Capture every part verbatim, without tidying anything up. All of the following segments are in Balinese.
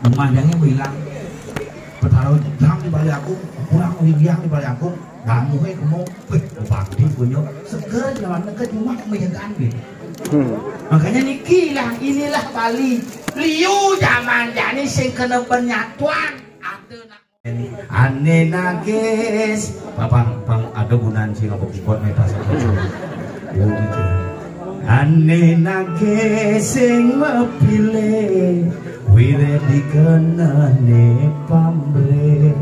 Rumah jangé bilang, Betara jang di Bali Agung, pulang widiang di Bali Agung, damuhé kemo, wih, bupati punyo, seger jalan ke rumah menjagaan gitu. Makanya niki lah, inilah Bali. Liu zaman jani sing kena penyatuan. Ada nak Ané nagis, papang pang ada gunaan sing apa keyboard nih pas aku. Oh, gitu. Ané nagis sing mapilih, wire dikenané pamrih.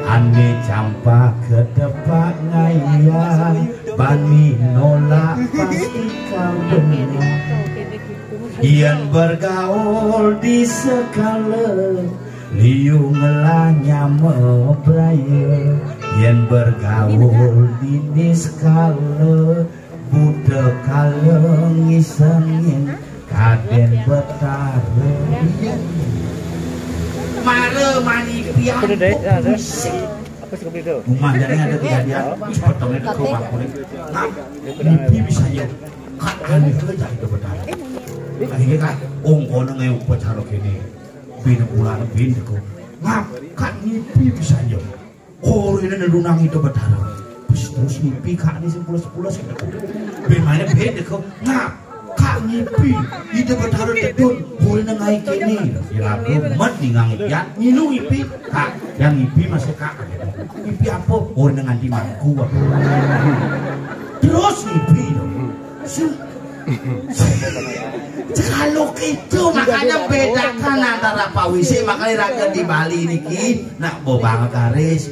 Ané campak kedepak ngayah, bani nolak pasti kau dengar. Yén bergaul di sekala, liu ngelah nyama braya. Yén bergaul di niskala, buta kala ngisengin kadén betara. Mara mani pian. Apa sih kopi itu? Rumah jadi ada kejadian, cepet dong itu ke bangku nih. Nah, mimpi bisa ya. Kak, aneh aja itu betara. Akhirnya kan, ong kono ngai upacara kene. Bin bulan bin deko. Ngap, Kak, ngipi bisa yo. Koro ini nelunang itu betara. Terus, terus ngipi, Kak, ini sepuluh sepuluh sih. Bin mana bin deko. Ngap, Kak, ngipi. Itu betara tedun. Koro ini ngai kene. Kira mat di ngang ipian. Ngilu ngipi. Kak, yang ngipi masih Kak. Ngipi apa? Koro ini nganti mangku. Terus ngipi. Su- Kalau gitu, makanya bedakan antara pawisi, makanya raga di Bali niki nak bobang karis.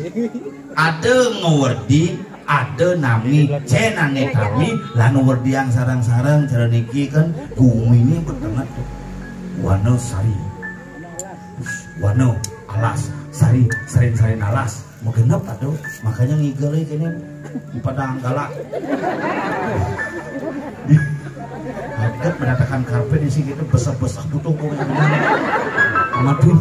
Ada ngewerdi, ada nami, cenane kami, lan werdiang sarang-sarang cara niki kan gumi ini bertengah tuh. Warna sari, warna alas, sari, sarin-sarin alas. Magenep aduh, makanya ngigel aja kene di Padang Galak. Agak menatakan karpet di sini itu besar-besar butuh kok. Aduh.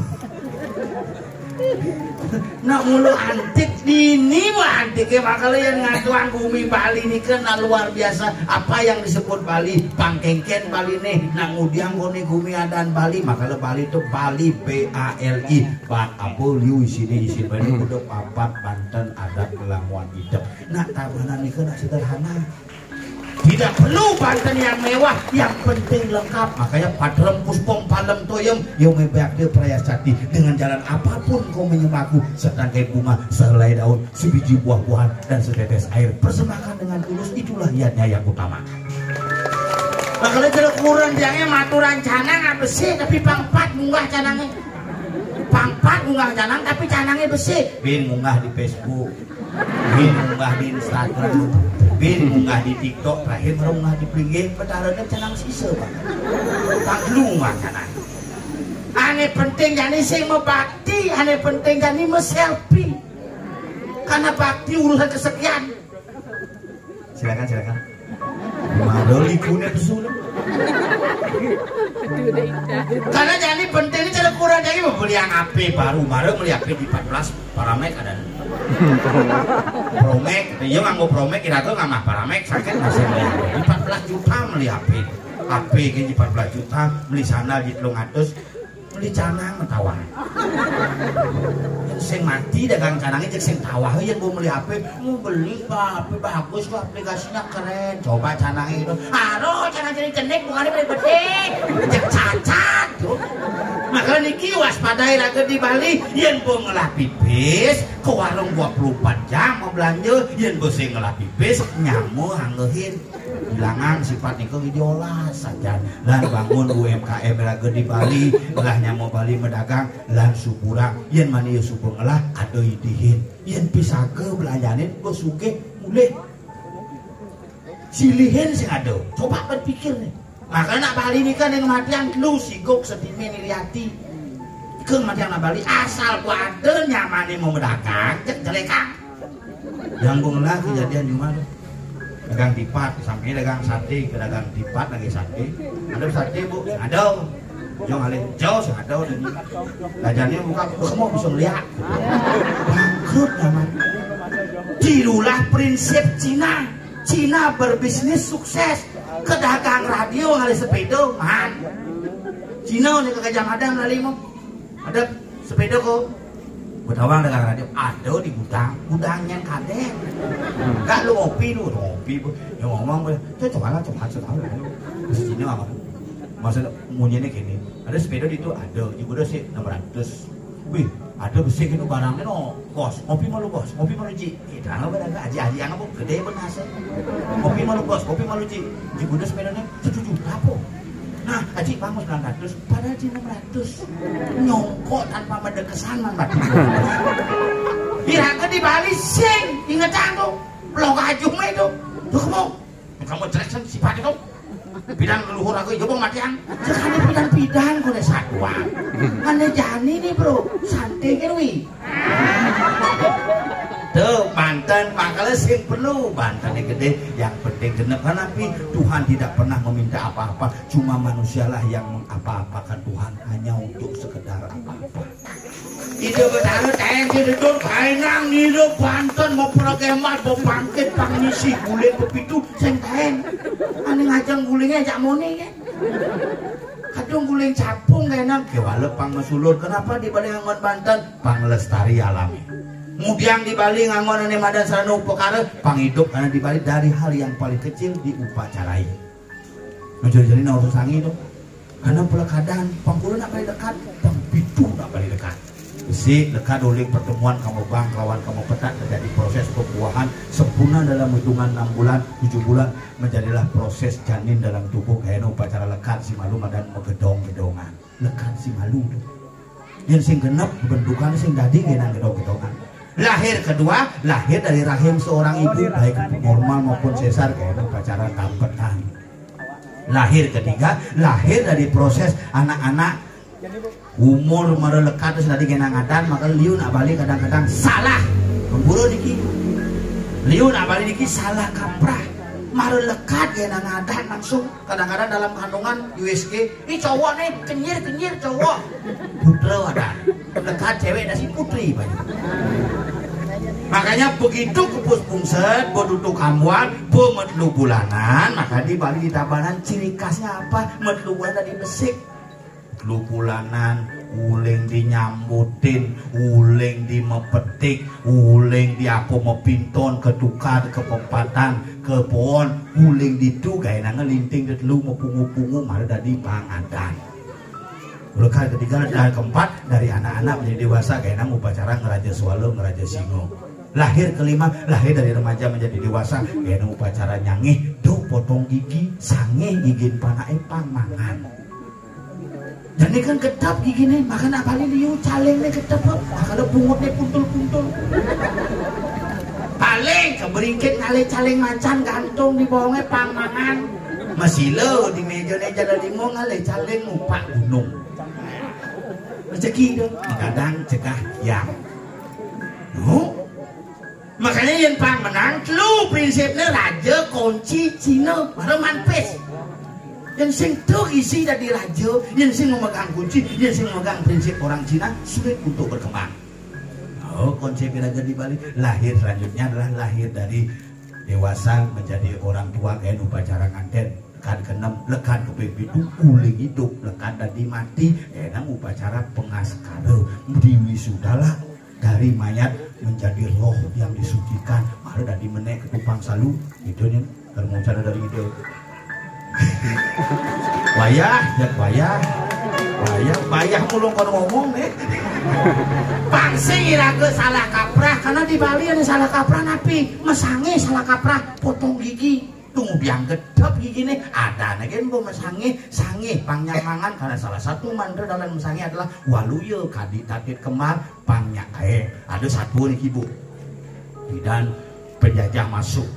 Nah, mulu antik dini mah antiknya makanya yang ngatuan bumi Bali ini kan luar biasa. Apa yang disebut Bali? Pangkengken Bali nih. Nah, ngudiang kone gumi adan Bali, makanya Bali itu Bali B A L I. Pak Abu liu isine isin Bali udah papat banten adat kelamuan idep. Nah, tabanan nika nak sederhana. Tidak perlu banten yang mewah, yang penting lengkap. Makanya padrem puspom palem toyem, yo mebak dia perayas jati. Dengan jalan apapun kau menyembahku, setangkai bunga, sehelai daun, sebiji buah-buahan, dan setetes air. Persembahkan dengan tulus, itulah niatnya yang utama. Makanya kalau kurang jangan maturan canang apa sih, tapi pangpat munggah canangnya. Pangpat munggah canang, tapi canangnya besi. Bin munggah di Facebook. Bin munggah di Instagram. Bin munggah di TikTok. Terakhir baru munggah di Pringge. Petara canang sisa, Pak. Tak lu munggah canang. Ane penting jani sing mebakti, ane penting jani me-selfie. Karena bakti urusan kesekian. Silakan, silakan. Maro likune pesu. Karena jadi penting cara kurang jadi mau beli yang H P baru, baru beli H P di empat belas Paramek ada. Promek, iya nganggo Promek kira tuh ngamah Paramek sakit masih beli. Empat belas juta beli H P. H P ini empat belas juta, beli sandal di telung atus, beli canang metawa. Yang sing mati dagang canangnya cek sing tawa yang mau beli H P, mau beli Pak, H P bagus kok, aplikasinya keren. Coba canangnya itu. Aro canang jadi cenik bukan beli bedik. Cek cacat tuh. Maka niki waspadai raga di Bali, yang mau ngelah pipis ke warung dua puluh empat jam mau belanja, yang mau sing ngelah pipis nyamu anggehin. Bilangan sifat nika diolah sajan. Lan bangun U M K M raga di Bali, lah nyamo Bali medagang, lan suburang. Yen mani ya suba ngelah, ada idihin. Yen pisaga belanjane, engko sugih mulih. Silihin sing ada. Coba berpikir nih. Maka nak Bali nika ning matian lu sigok sedime niliati. Ke matian nak Bali asal ku ada nyamane mau medagang, cek jelekang. Yang gua ngelah kejadian di mana? Dagang tipat, sampingnya dagang sate, ke dagang tipat lagi sate. Ada sate, Bu? Ada. Jong alih, jauh sih ada udah. Lajannya buka, kamu bisa ngeliat. Bangkrut namanya. Tirulah prinsip Cina. Cina berbisnis sukses. Kedagang radio ngalih sepeda, man. Cina nih kagak jam ada lali mau. Ada sepeda kok. Gua tawang dengan radio, ada di gudang, gudangnya kadén. Enggak lu ngopi lu, ngopi bu. Ya ngomong gue, coba lah, coba coba lah lu. Terus Cina apa? Maksud munyinya gini, ada sepeda di itu ada, di gudang sih enam ratus. Wih, ada besi gitu barangnya no, bos. Ngopi malu bos, ngopi malu Ji. Kita nggak berangkat aji-aji yang apa gede pun hasil. Ngopi malu bos, ngopi malu Ji. Di gudang sepedanya tujuh juta po. Nah, Haji Bang mau sembilan ratus, padahal di enam ratus. Nyongkok tanpa mendek kesanan, Pak. Iraga di Bali sing, inget aku. Blok aja mah itu. Tuh kamu, kamu Jackson sifat itu. Bidang leluhur aku, ya mau matian. Sekali bidang-bidang kau deh satuan. Mana jani nih bro, santai kan wi. Tuh, Banten, makanya sing perlu Banten yang gede, yang penting genep. Karena Tuhan tidak pernah meminta apa-apa, cuma manusialah yang mengapa-apakan Tuhan hanya untuk sekedar apa-apa. Ida Betara tayang di dedur, kainang nira Banten mau perkemat, mau bangkit, pangisi, guling pepitu, sing tayang. Ane ngajeng gulingnya ajak mone ya. Kadung guling capung kainang, kewala pang mesulur. Kenapa di balik angon Banten? Pang lestari alami. Mudiang di Bali ngangon ane madan sarana upakara, pang hidup karena di Bali dari hal yang paling kecil diupacarai. Mencuri-curi nang urusan sangi tu. Karena pula keadaan, pang kula nak balik dekat, pang pitu nak balik dekat. Besi dekat oleh pertemuan kamu bang, kawan kamu petak terjadi proses pembuahan sempurna dalam hitungan enam bulan, tujuh bulan, menjadilah proses janin dalam tubuh kayak upacara lekat si malu madan megedong-gedongan. Lekat si malu tu. Yang sing genep bentukan sing dadi genang gedong-gedongan. Lahir kedua, lahir dari rahim seorang ibu, baik normal maupun sesar, kayak pacaran tampetan. Lahir ketiga, lahir dari proses anak-anak umur mara lekat terus tadi genang adan, maka liu nak balik kadang-kadang salah. Keburu niki. Liu nak balik niki salah kaprah. Mara lekat genang adan langsung. Kadang-kadang dalam kandungan U S G, ini cowok nih, kenyir-kenyir cowok. Putra ada. Dekat cewek nasi putri banyak. Makanya begitu kepus pungset, bedutu kambuan, bemetlu bulanan, maka di Bali di Tabanan ciri khasnya apa? Metlu bulanan di besik. Telu bulanan, uling dinyambutin, uling dimepetik, uling diapo mepinton, ketukar, kepempatan, kepoon, uling ditu gaenange linting tetelu mepungu-pungu malah dadi pangadan. Ulekan ketiga dan keempat dari anak-anak menjadi dewasa gaenang upacara ngeraja swala, ngeraja singa. Lahir kelima, lahir dari remaja menjadi dewasa gaenang upacara nyangih, duk potong gigi, sangih gigin panake pang mangan. Jadi kan kedap gigi nih, makan apa nih liu caling nih kedap kok. Nah, kalau bungut nih puntul-puntul. Paling keberingkit ngalih caling macan gantung di bawahnya pang mangan. Masilo di meja nih jalan limo ngalih caling mupak gunung. Rezeki tu, kadang cegah yang. Huh? Makanya yang pang menang, telu prinsipnya raja, kunci, Cina, baru manpis. Yang sing tu isi dadi raja, yang sing memegang kunci, yang sing memegang prinsip orang Cina, sulit untuk berkembang. Oh, konsep raja di Bali, lahir selanjutnya adalah lahir dari dewasa menjadi orang tua, kayak upacara nganten, lekan keenam, lekan keping pitu, uling hidup, lekan dadi mati, enang upacara pengaskara, diwisudalah, dari mayat menjadi roh yang disucikan, malah dadi menek ketumpang salu, itu nih, kalau mau cara dari itu. Wayah, ya wayah. Wayah, wayah mulung kon ngomong nih. Pang sing iraga salah kaprah, karena di Bali ada salah kaprah napi? Mesange salah kaprah, potong gigi. Tunggu biang gedep gigi nih. Ada nih kan mesange, sange pang nyamangan, karena salah satu mantra dalam mesange adalah waluya kadi tatit kembar, pang nyak ae. Ada satu nih ibu. Dan penjajah masuk.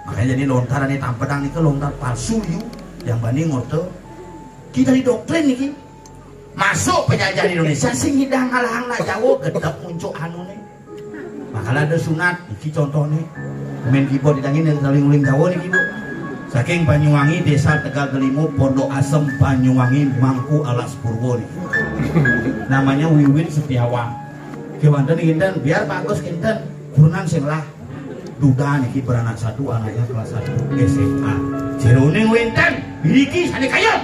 Makanya jadi lontar ane tampedang nika lontar palsu yu, yang bani ngorta. Kita didoktrin niki. Masuk penjajah di Indonesia sing ngidang ngalahang nak Jawa gedek muncuk anu nih. Makanya ada sunat, iki contoh nih. Main keyboard didangin dari uling Jawa nih ibu. Saking Banyuwangi, Desa Tegal Kelimo, Pondok Asem, Banyuwangi, Mangku Alas Purwo nih. Namanya Wiwin Setiawan. Kewanten kinten, biar bagus kinten, kurenan sing lah. Duda niki beranak satu, anaknya kelas satu S M A. Jeroning wenten, niki sane kayun.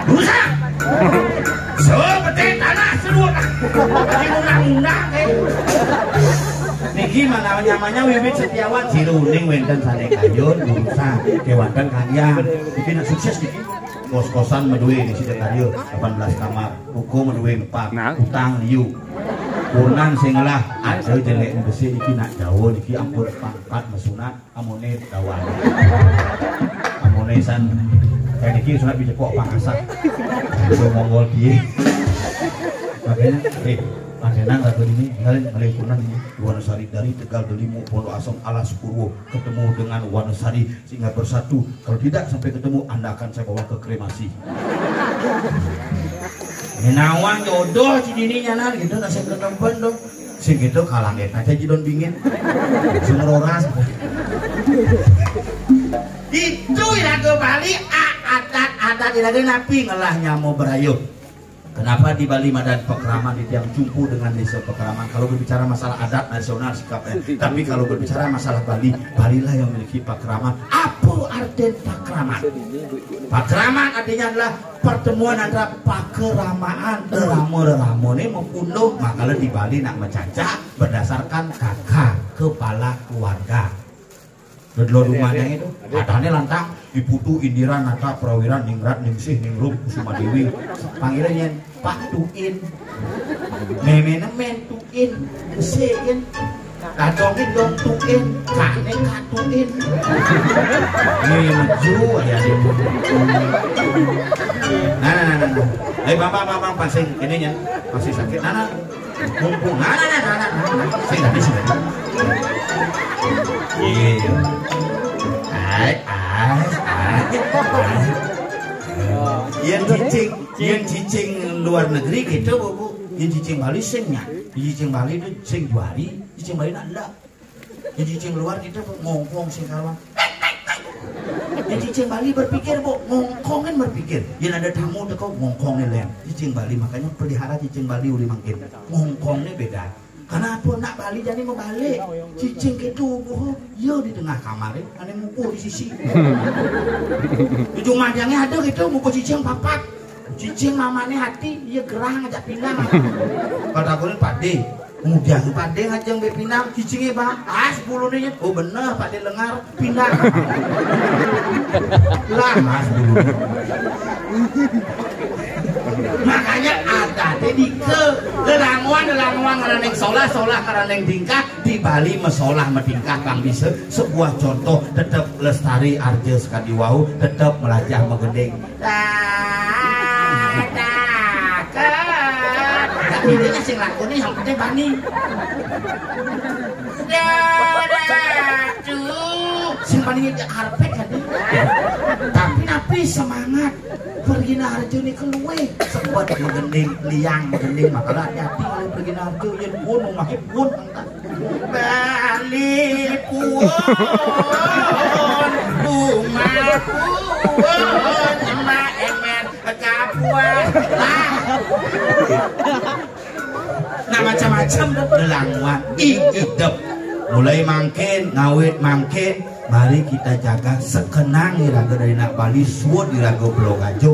Rusak. Sebetik tanah sedut. Di undang-undang, eh. Niki mana namanya Wiwit Setiawan, siruning wénten sané kayun, urusan kéwanten kalian. Niki nak sukses niki. Kos-kosan madué di Sidakarya, delapan belas kamar. Ruko madué empat. Nah. Utang liu. Purnan sing ngelah, ada jelék besik niki nak Jawa niki ampun pangkat mesunat. Amoné tawang. Amoné san. Kayak niki sunat bijepok pangasak. Itu Mongol piye. Makanya, eh, Padenan lagu ini, ngalih ngalih kunan ini. Wonosari dari Tegal Delimu, Pondok Asem, Alas Purwo, ketemu dengan Wonosari, sehingga bersatu. Kalau tidak sampai ketemu, Anda akan saya bawa ke kremasi. Menawan jodoh si dini nyanan gitu, nasib ketempen dong. Sing gitu kalanget aja jidon bingin. Sing roras. Itu iraga Bali, a-, adat-adat iraga napi ngelah nyama berayuh. Kenapa di Bali madan Pakraman itu yang jumpa dengan desa Pakraman? Kalau berbicara masalah adat nasional sikapnya. Tapi kalau berbicara masalah Bali, Balilah yang memiliki Pakraman. Apa arti Pakraman? Pakraman artinya adalah pertemuan antara pakeramaan, rerama-rerama ini mempunuh, makanya di Bali nak mencacah berdasarkan kakak, kepala keluarga. Kedua rumahnya itu, katanya lantang, Iputu, Indira, Nata, Prawira, Ningrat, Ningsih, Ningrum, Kusuma Dewi, panggilannya Pak Tuin. Meme nemen Tuin, Sein. Katongin dong Tuin, kane Katuin. Ini meju ya dia. Nah, nah, nah, nah, nah. Ayo, Bambang, Bambang, pasing ini ya, masih sakit. Nah, nah. Mumpung, nah, nah, nah, nah, nah, nah. Sing tadi, sing tadi. Iya. Ai, ai, ai, ai. Yang cicing, yang cicing luar negeri gitu, Bu, Bu. Yang cicing Bali sing nya. Cicing Bali itu sing dua hari, cicing Bali nak enggak. Jadi cicing luar kita ngongkong sing karuan. Jadi cicing Bali berpikir, Bu, ngongkong kan berpikir. Yang ada tamu teko ngongkong nih, Lem. Cicing Bali, makanya pelihara cicing Bali uli mangkin. Ngongkong nih beda. Karena apa? Nak Bali jadi mau balik. Cicing gitu, Bu, yo di tengah kamar, eh, ane muku di sisi. Di rumah ada gitu, muku cicing papat. Cicing mamane hati, iya gerah ngajak pinang. Kalau takutin Pak D, kemudian Pak D ngajak be pinang, cicingnya, Bang, ah, sepuluh nih. Oh, bener, Pak D lengar, pinang. Lah, Mas, dulu. Makanya ada teh di ke lelanguan, lelanguan ngaraning solah, solah ngaraning tingkah, di Bali mesolah metingkah, Bang, bisa sebuah contoh, tetap lestari arja sekadi wau, tetap melajah megending. Dah, dah, ke. Dah, ini sing lakoni yang penting bani. Dah, dah, tu. Sing bani dia karpet tadi. Tapi napi semangat. Pergi narjo ni keluwe. Sebut megending, liang megending. Makanya hati-hati kalau pergi narjo. Ya pun, rumahnya pun. Bali puun, bunga puun, emak emen kapuan. Lah. Nah, macam-macam dah lelanguan. Ih, idep. Mulai mangkin, ngawit mangkin, mari kita jaga sekenang iraga dari nak Bali, suud iraga belog aja.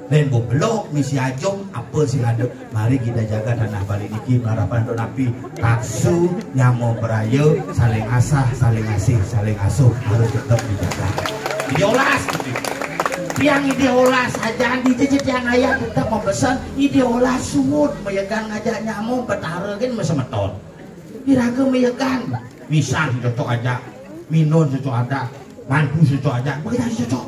Lain bebelog, misi ajung, apa sing ada. Mari kita jaga tanah Bali niki, melarapan untuk napi. Taksu, nyamo beraya, saling asah, saling asih, saling asuh harus tetap dijaga. Ideolas, gitu. Tiang ideolas aja, di tiang ayah tetap mempesan ideolas sumut, meyegan ngajak nyamo, betara kan mesemeton. Iraga meyegan, misan cocok aja, minun cocok ada, mantu cocok aja, begitu aja cocok.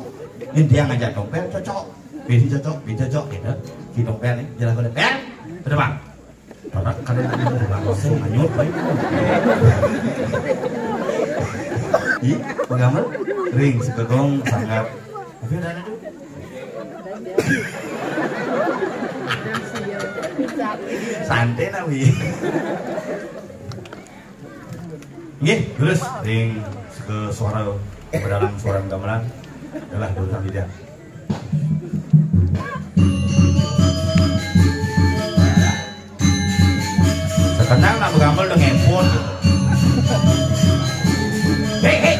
Ini dia ngajak tompel cocok. Bini cocok, bini cocok gitu. Si tompel nih, jalan kode pel, terbang. Orang kada langsung hanyut baik. Ih, pengamal ring segegong sangat. Tapi ada itu. Santai nawi. Nggih, terus ring ke suara, ke dalam suara gamelan. Adalah dosa tidak. Sekenang nak bergambar dengan handphone. Hei, hei.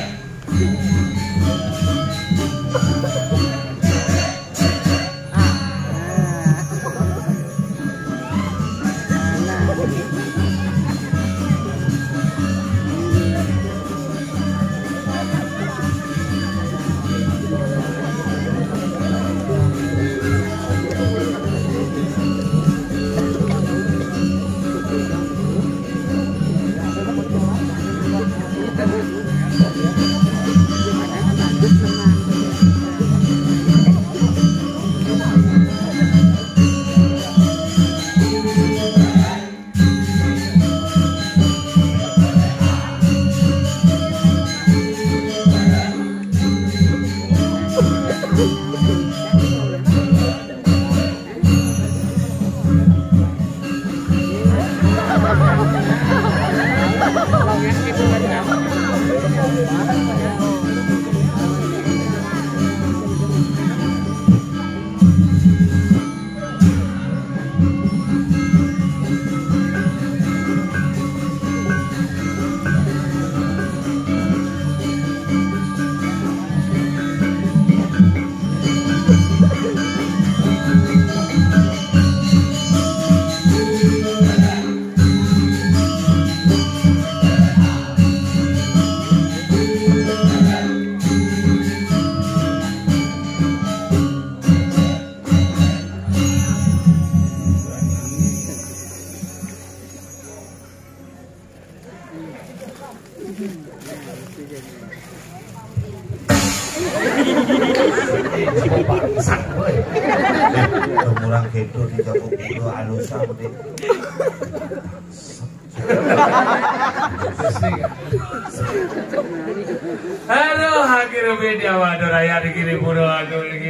Aduh, alusan, Dik. Aduh, akhirnya beda waduh raya di kiri pura aku lagi.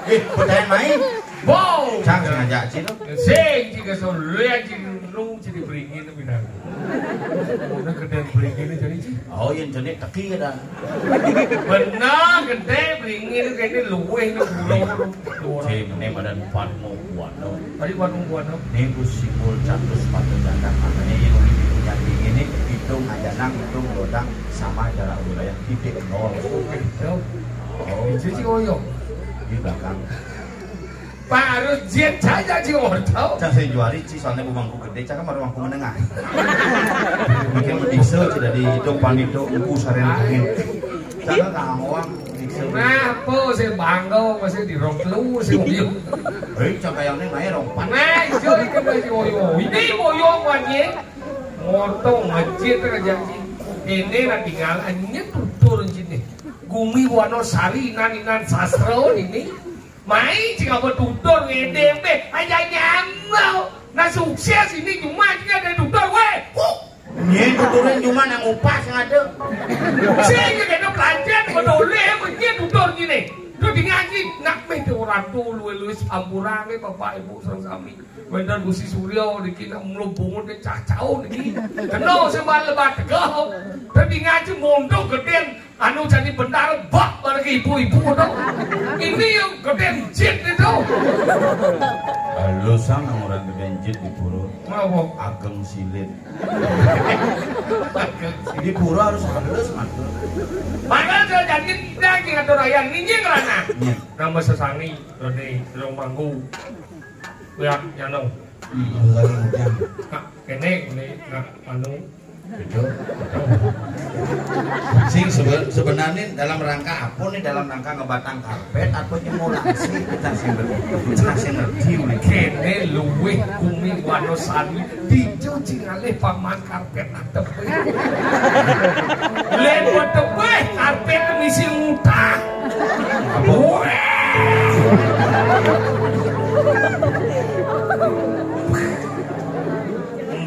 Eh, pertanyaan main. Wow. Cang sengaja cino. Sing jika solo ya cing nung jadi beringin tuh bilang. Udah gede beringin jadi cing. Oh, yang jenis teki ya dah. Benar, gede, beringin, kayaknya luweh, lu, lu, lu. Cing, ini badan Padmo Buana. Tadi Padmo Buana. Ini ku simbol catus patut datang. Makanya ini udah punya dingin ini, hitung aja nang, hitung godang, sama jarak wilayah titik nol. Oke, jauh. Oh, ini sih, oh, iya. Di belakang. Pak harus jet saja sih, oh, tahu. Cang saya juari, sih, soalnya bumangku gede, cang kan baru mangku menengah. Mungkin bisa tidak dihitung panitia, engku saren angin. Cang kan kanggoang, bisa. Nah, apa sih bangga, masih di rok lu, sih, uyuh. Hei, cang kayaknya main rong pan. Nah, itu ikan masih uyuh. Ini uyuh, wajib. Ngorto, ngejit, aja sih. Ini lah tinggal, hanya tutur sini. Gumi Wonosari, inan-inan sastra ini. Mai, jika bertutur, ngedembe, aja nyambau. Nah, sukses ini cuma jika ada tutur, weh. Huh. Ini tuturin cuma nang upas ngade. Sing kena belajar, betul, eh, ini tutur gini. Tuh di ngaji, nak meh tuh orang tuh, luwih-luwih sampurane, Bapak Ibu, sareng sami. Wénten Gusti Surya niki nak mlebungun cacau niki. Kena sing bal lebat tegeh. Dadi ngaji mondok gedén anu jadi bendara bak bareng ibu-ibu to. Ini yang gedén jit itu. Halo sang orang gedén jit di pura. Ngapa? Ageng silit. Di pura harus halus, Mas. Padahal saya janji tidak ngatur ayam ini ngerana. Iya. Nama sesani, Rode, Rong Mangku. Ya, nyano. Hmm, lagi hujan. Nah, kene, kene, nah, anu. Betul. Sing sebe- sebenarnya dalam rangka apa nih? Dalam rangka ngebatang karpet atau nyemolasi? Kita sing ber- kita sing ngerti, Uli. Kene luwih Gumi Wonosari dicuci ngalih paman karpet. Lha padha wae karpet misi ngutang. Apa?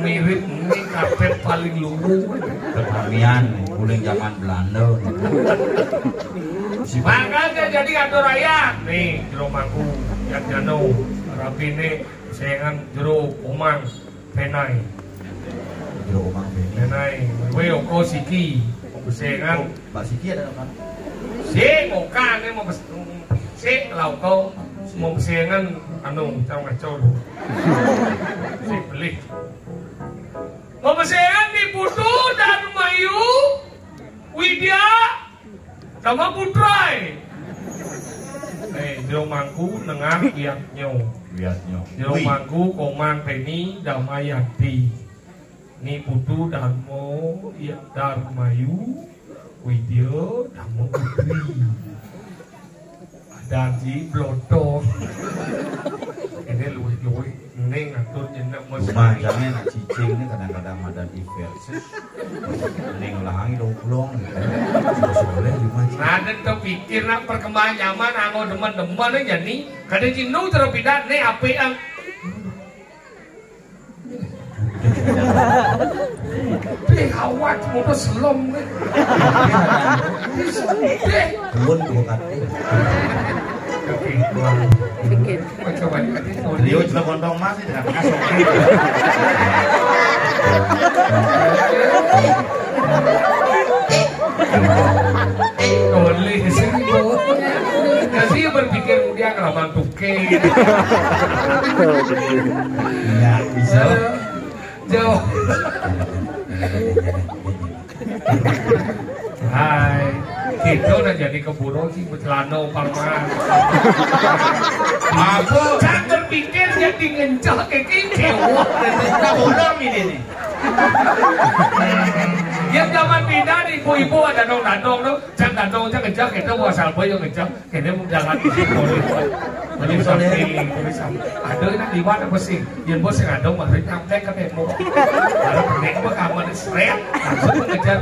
Mirip ini karpet paling luwung. Pertanian, mulai zaman Belanda. Makanya jadi atur ayat nih, jero mangku, yang jano, rapi nih, sengan jero komang. Penai. Jero omah Beni. Penai. Kowe oko siki. Pembesengan. Oh, Mbak Siki ada apa? Sik, oka ne mau pes- sik lah oko mau pesengan anu cang macul. Sik beli. Mau pesengan di Putu Darmayu Widya Dama Putra. Eh, jero mangku nengah Wiatnyo. Wiatnyo. Jero mangku Komang Teni Damayanti. Ni Putu Darmo ya Darmayu Widya Dama Putri. Adan si bloto. Ini luwih-luwih ning atur jeneng Mas. Cuma Kani. Jangan nak cicing ni kadang-kadang madan versus. Ning ulangi dong pulang gitu. Sudah soleh cuma cicing. Nah, dan terpikir nak perkembangan zaman anggo demen-demen ni jadi kada cinu terpidat ni apa yang Deh, awak muda selom ni. Deh. Belum dua kali. Coba ni. Rio cuma kontong mas ni dengan kasok. Boleh sih, Bu. Kasih berpikir muda ngelaman tuke. Ya, bisa. Jauh. Hai, kita udah jadi keburu sih bercelana parman. Apa? Jangan pikir jadi ngencah kayak gini. Wah, kita ulang ini nih. Ya zaman pindah nih ibu-ibu ada dong datang tuh, jangan datang aja ngencah kita buat salba yang ngencah. Kene mau jalan di sini, boleh. Boleh sampai, boleh sampai. Ada nak liwat apa sih? Yang bos yang ada mah nyampe ke tembok. Kalau kena apa kamar seret, langsung mengejar.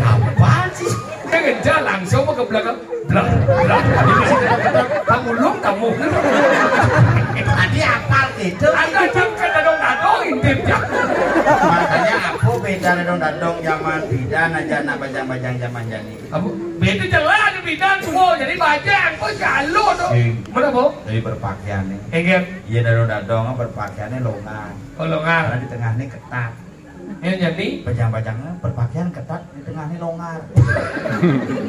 Apa sih? Dia ngejar langsung ke belakang. Blah. Pangulung kamu. Tadi apal gitu. Ada jam ke dadong-dadong intip jam. Makanya apa beda dadong-dadong zaman bidan aja anak bajang-bajang zaman jani. Apa? Beda jelas ada bidan semua. Jadi bajang kok jalur tuh. Mana, Bu? Dari berpakaian nih. Enggak. Iya, dadong-dadong berpakaiannya longan. Oh, longan. Karena di tengah ini ketat. Ya, jadi? Bajang-bajangnya berpakaian ketat, di tengah ini longar.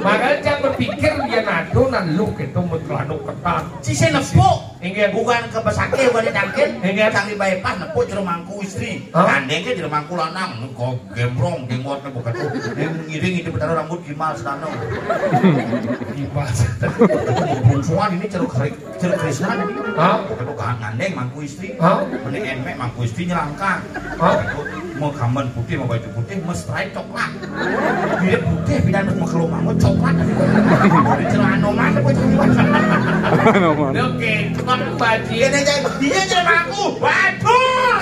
Makanya jangan berpikir dia nado nan lu gitu, mutlano ketat. Si saya nepuk. Inggih. Bukan ke pesakit, bukan ditangkil. Inggih. Cang di bypass, nepuk jero mangku istri. Hah? Gandeng ke jero mangku lanang, kok gembrong, jenggotnya bukan tuh. Yang ngiring itu betara rambut gimal sedano. Gimal. Bungsuan ini ceruk kerik. Jero Krisna tadi. Hah? Pokoknya tuh gandeng mangku istri. Hah? Mending emek mangku istri nyelangkang. Hah? Itu mau kamben putih, mau baju putih, mau stripe coklat. Dia putih, bidan mau kelomang, mau coklat. Dari celana mana, mau coklat. Anoman. Oke, cuma baju. Ini aja, dia jadi mangku. Waduh.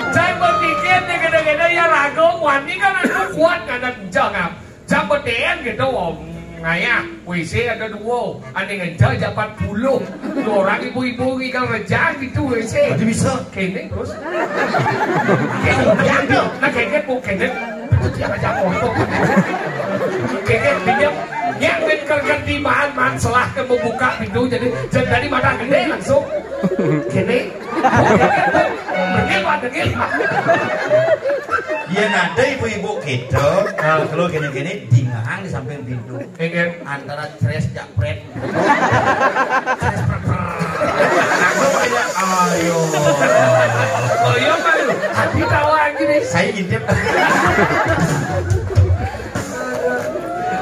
Saya berpikir nih, gede-gede ya ragu, wani kan aku kuat, kadang jengap. Jam bedéan gitu, wong ngayah, W C ada dua, ane ngenca jam empat puluh. Dua orang ibu-ibu ngigal rejang gitu W C. Berarti bisa. Kene terus. Kene, ya, tuh. Nah, kene, bu, kene. Itu dia aja motor. Kene, dia, dia main kerja di bahan, man, selah ke membuka pintu, jadi, jadi tadi mata gede langsung. Kene, bu, kene, bu. Dengil, Pak, dengil, Pak. Iya, ada ibu-ibu gitu. Kalau kene-kene, dingahang di samping pintu. Inggih. Antara cres japret. Cres preper. Aku kayak, ayo. Oh, iya, Pak. Hati tawa gini. Saya ngintip.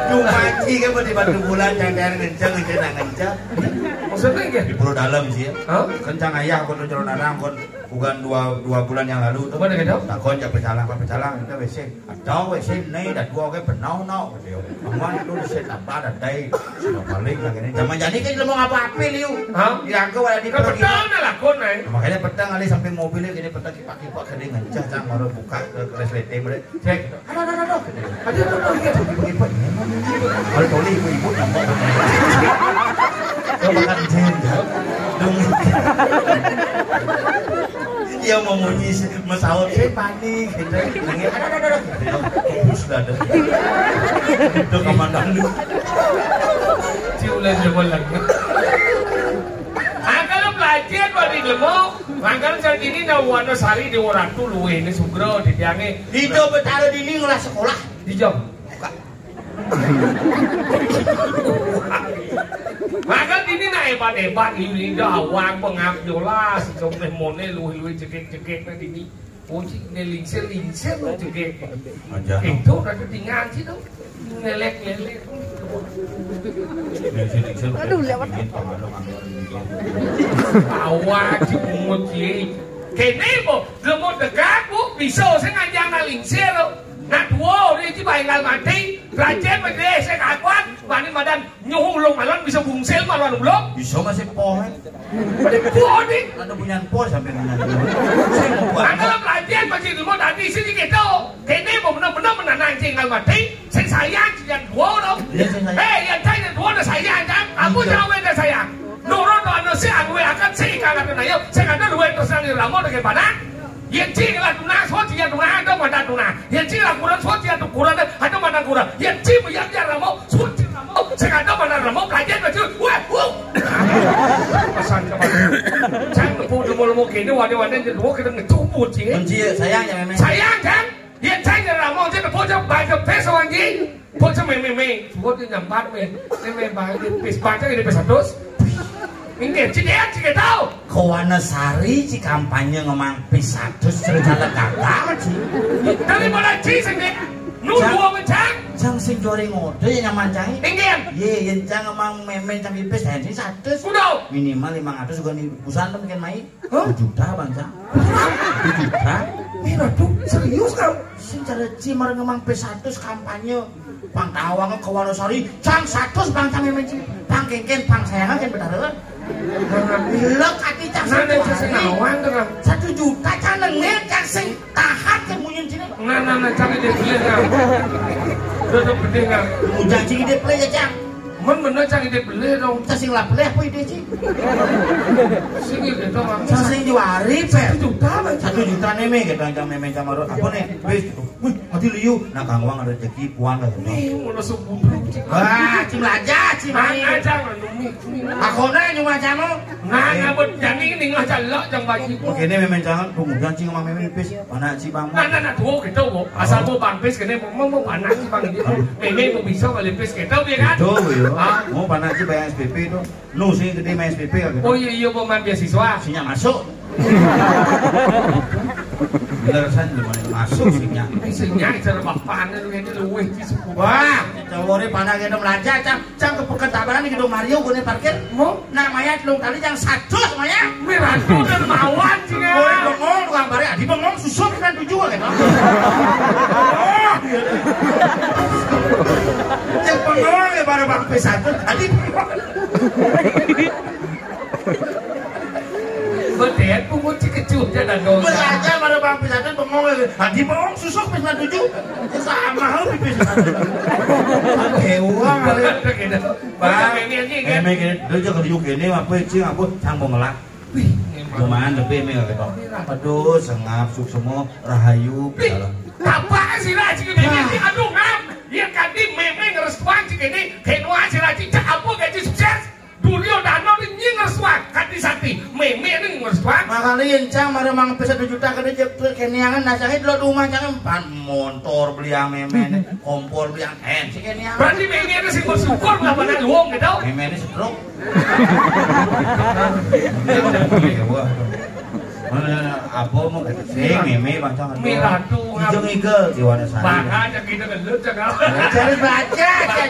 Cuma iki kan di batu bulan, jangan ngenceng, ngenceng, ngenceng. Maksudnya, inggih? Di Pulau Dalam sih ya. Hah? Kencang ayah, aku tuh calon anak, aku bukan dua, dua bulan yang lalu tuh. Mana gitu? Takon, ya, pecalang, apa pecalang, itu W C. Ada W C nih, dan gua oke benau, no, gitu. Aman itu di set apa, ada dai. Sudah balik lagi nih. Zaman jadi kan mau apa-apa, Liu. Hah? Di rangka, ada di. Lah, pergi. Petang dah lakon, eh. Makanya petang kali sampai mobilnya gini, petang kipak-kipak, gini, ngencah, cang, baru buka ke resleting, boleh. Cek. Aduh, aduh, aduh, aduh. Aduh, aduh, aduh, iya. Ibu-ibu, kalau toli ibu-ibu, nampak. Coba kan, Jen, ya. Dong. Iya, mau munyi, mau sahur, saya panik, gitu. Nangis, aduh, aduh, aduh, aduh. Gitu. Bus dah ada. Itu komandan lu. Ciulan jempol lagi. Ah, kalau belajar, Pak, di Lemo, mangkal saya ini, nah, Wonosari di Ratu, luwih ini Sugro, di tiangnya. Di Betara dini ngolah sekolah. Di jam. Buka. Mangkal dini nak hebat-hebat, ini dah awang pengap jolas, jom teh mone, luwih-luwih jegek-jegek, nah, dini. Oh, cik, ne lingsir-lingsir lo cek. Aja. Itu ada tinggal sih tuh. Ngelek-ngelek. Lingsir-lingsir. Aduh, lewat. Dingin, pangalu, angin, dingin. Awak, cik, bungut, cik. Kene, Bu, lemu dekat, Bu, bisa saya ngajak nak lingsir lo. Nak dua, dia cik, bayangkan mati. Rajen, mati, saya kakuat. Mani madan. Nyuhu ulung alon bisa bungsil maluan ulung. Bisa masih poh, eh. Pada poh ni. Ada bunyan poh sampai bunyan. Saya mau buat. Ada pelajaran masih ilmu tadi sini gitu. Kene mau benar-benar menanam cing almati. Sing sayang sing yang dua dong. Iya, sing sayang. Eh, yang saya yang dua dah sayang kan. Aku. Iya. Jangan dah sayang. Nurut tu anu si anu akan si ikan ada nayo. Sing ada dua terus nanti ramo dengan padan. Yen ci ngelah tunah, so ci tunah, ada mata tunah. Yen ci ngelah kurang, so ci tu kurang, ada mata kurang. Yen ci meyang ya ramo, so ci ramo. Sing ada mata ramo, kajen baju. Wah, wuh. Pesan ke mana? Cang nepu demo-demo kene, wade-wade je dua kita ngecumbut ci. Kunci sayang ya, Meme. Sayang kan? Yen cang je ramo, je nepu je baca pes wangi. Bocah meme-meme, buat dia nyampat me, meme bangkit pis baca ini pis seratus. Inggih, cedek, cedek tahu. Kawana Sari ci kampanye ngemang pis seratus cerita gagal ci. Dari mana ci sendiri? Nu. Jang, dua mencang. Jang sing jori ngode yang nyaman cang. Inggih. Ye, yen cang ngemang meme cang pis, hensi seratus. Udah. Minimal lima ratus juga nih, busan tuh mungkin main. Hah? Dua juta, Bang, Cang. Dua juta? Nih, waduh, serius kau? Sing cara ci marang ngemang pis seratus kampanye. Pang tawang ke Wonosari, Cang seratus, Bang, Cang, memang ci. Pang kengken, pang sayangan, kan benar, kan? Lek ati cang. Nah, nah, sing nawang to, Kang. Satu juta cang nengil, cang sing tahan sing munyin sini. Nah, nah, nah, cang ide beli, Kang. Udah, udah gede, Kang. Udah, cing ide beli ya, cang. Men bener cang ide beli dong. Cang sing lah beli apa ide, cing? Sing ide to, Kang. Cang sing juari, Pep. Satu juta, Bang. Satu juta nih, Mi, gitu, cang, Mi, cang, baru. Apa nih? Bis. Wih, mati liu. Nah, Kang Wang rezeki puan lah. Nih, mau langsung budak, cing. Wah, cing aja, cing main. Aja, Kang. Aku na cuma jamu. Nah, nah, buat jani ini nggak jalak jang baju. Oke, ini memang jangan kemudian cing sama memang pis. Mana cing bang? Nah, nah, nah, tuh gitu, Bu. Asal Bu bang pis kene mau mau anak cing bang ini. Meme mau bisa kali pis gitu ya kan? Itu ya. Ah. Mau panak cing bayar S P P itu. Nu sing gede main S P P kan? Oh iya, iya, Bu, main beasiswa. Sinya masuk. Bener san, gimana masuk sinya? Sinya cara bapaknya lu ini luwih di sepuluh. Wah, cowoknya panak gitu melajah, cang. Cang ke Pekanbaran di gedung Mario, gue parkir. Mau? Namanya telung kali yang satu semuanya. Mirando dan Mawan, cing, ya. Gue bengong, tukang bare, adi bengong, susu kan tujuh, gitu. Oh, iya. Yang bengong, ya, pada bang P satu, adi bengong. Bedet, pungut si kecut, ya, dan dosa. Belajar pada bang P satu, bengong, ya. Adi bengong, susu P satu tujuh. Sama, lu P satu. Dewa, kali. Gitu. Bang, Bang, ini aja, kan? Meme gini, dia jangan diuk gini, apa, cing, apa, cang mau ngelak. Wih, emang. Cuman, tapi, Meme, gitu. Aduh, sengap, suksma, rahayu, Wih, dalam. Apa sih, lah, cing, ini, Nah. Cing, aduh, ngap. Ya, tadi Meme ngerestuan, cing, ini, kenwa, sih, lah, cing, cak apa, gaji sukses. Duryodana ini ngerestuan, kati sati. Meme ini ngerestuan. Makanya, cang, mara mang P satu juta, kada jep, keniangan, nah, cang, itu lo rumah, cang, pan montor beli yang Meme ini. Kompor biang en, si kene ya. Berarti Meme ini sing bersyukur lah pada luwung gitu. Meme ini stroke. Iya, wah. Mana apa mau gitu? Si Meme baca kan. Miratu, Ijeng ngap- igel, jiwana sana. Baka aja gitu kan, lu cakap. Ya, cari baca, cari.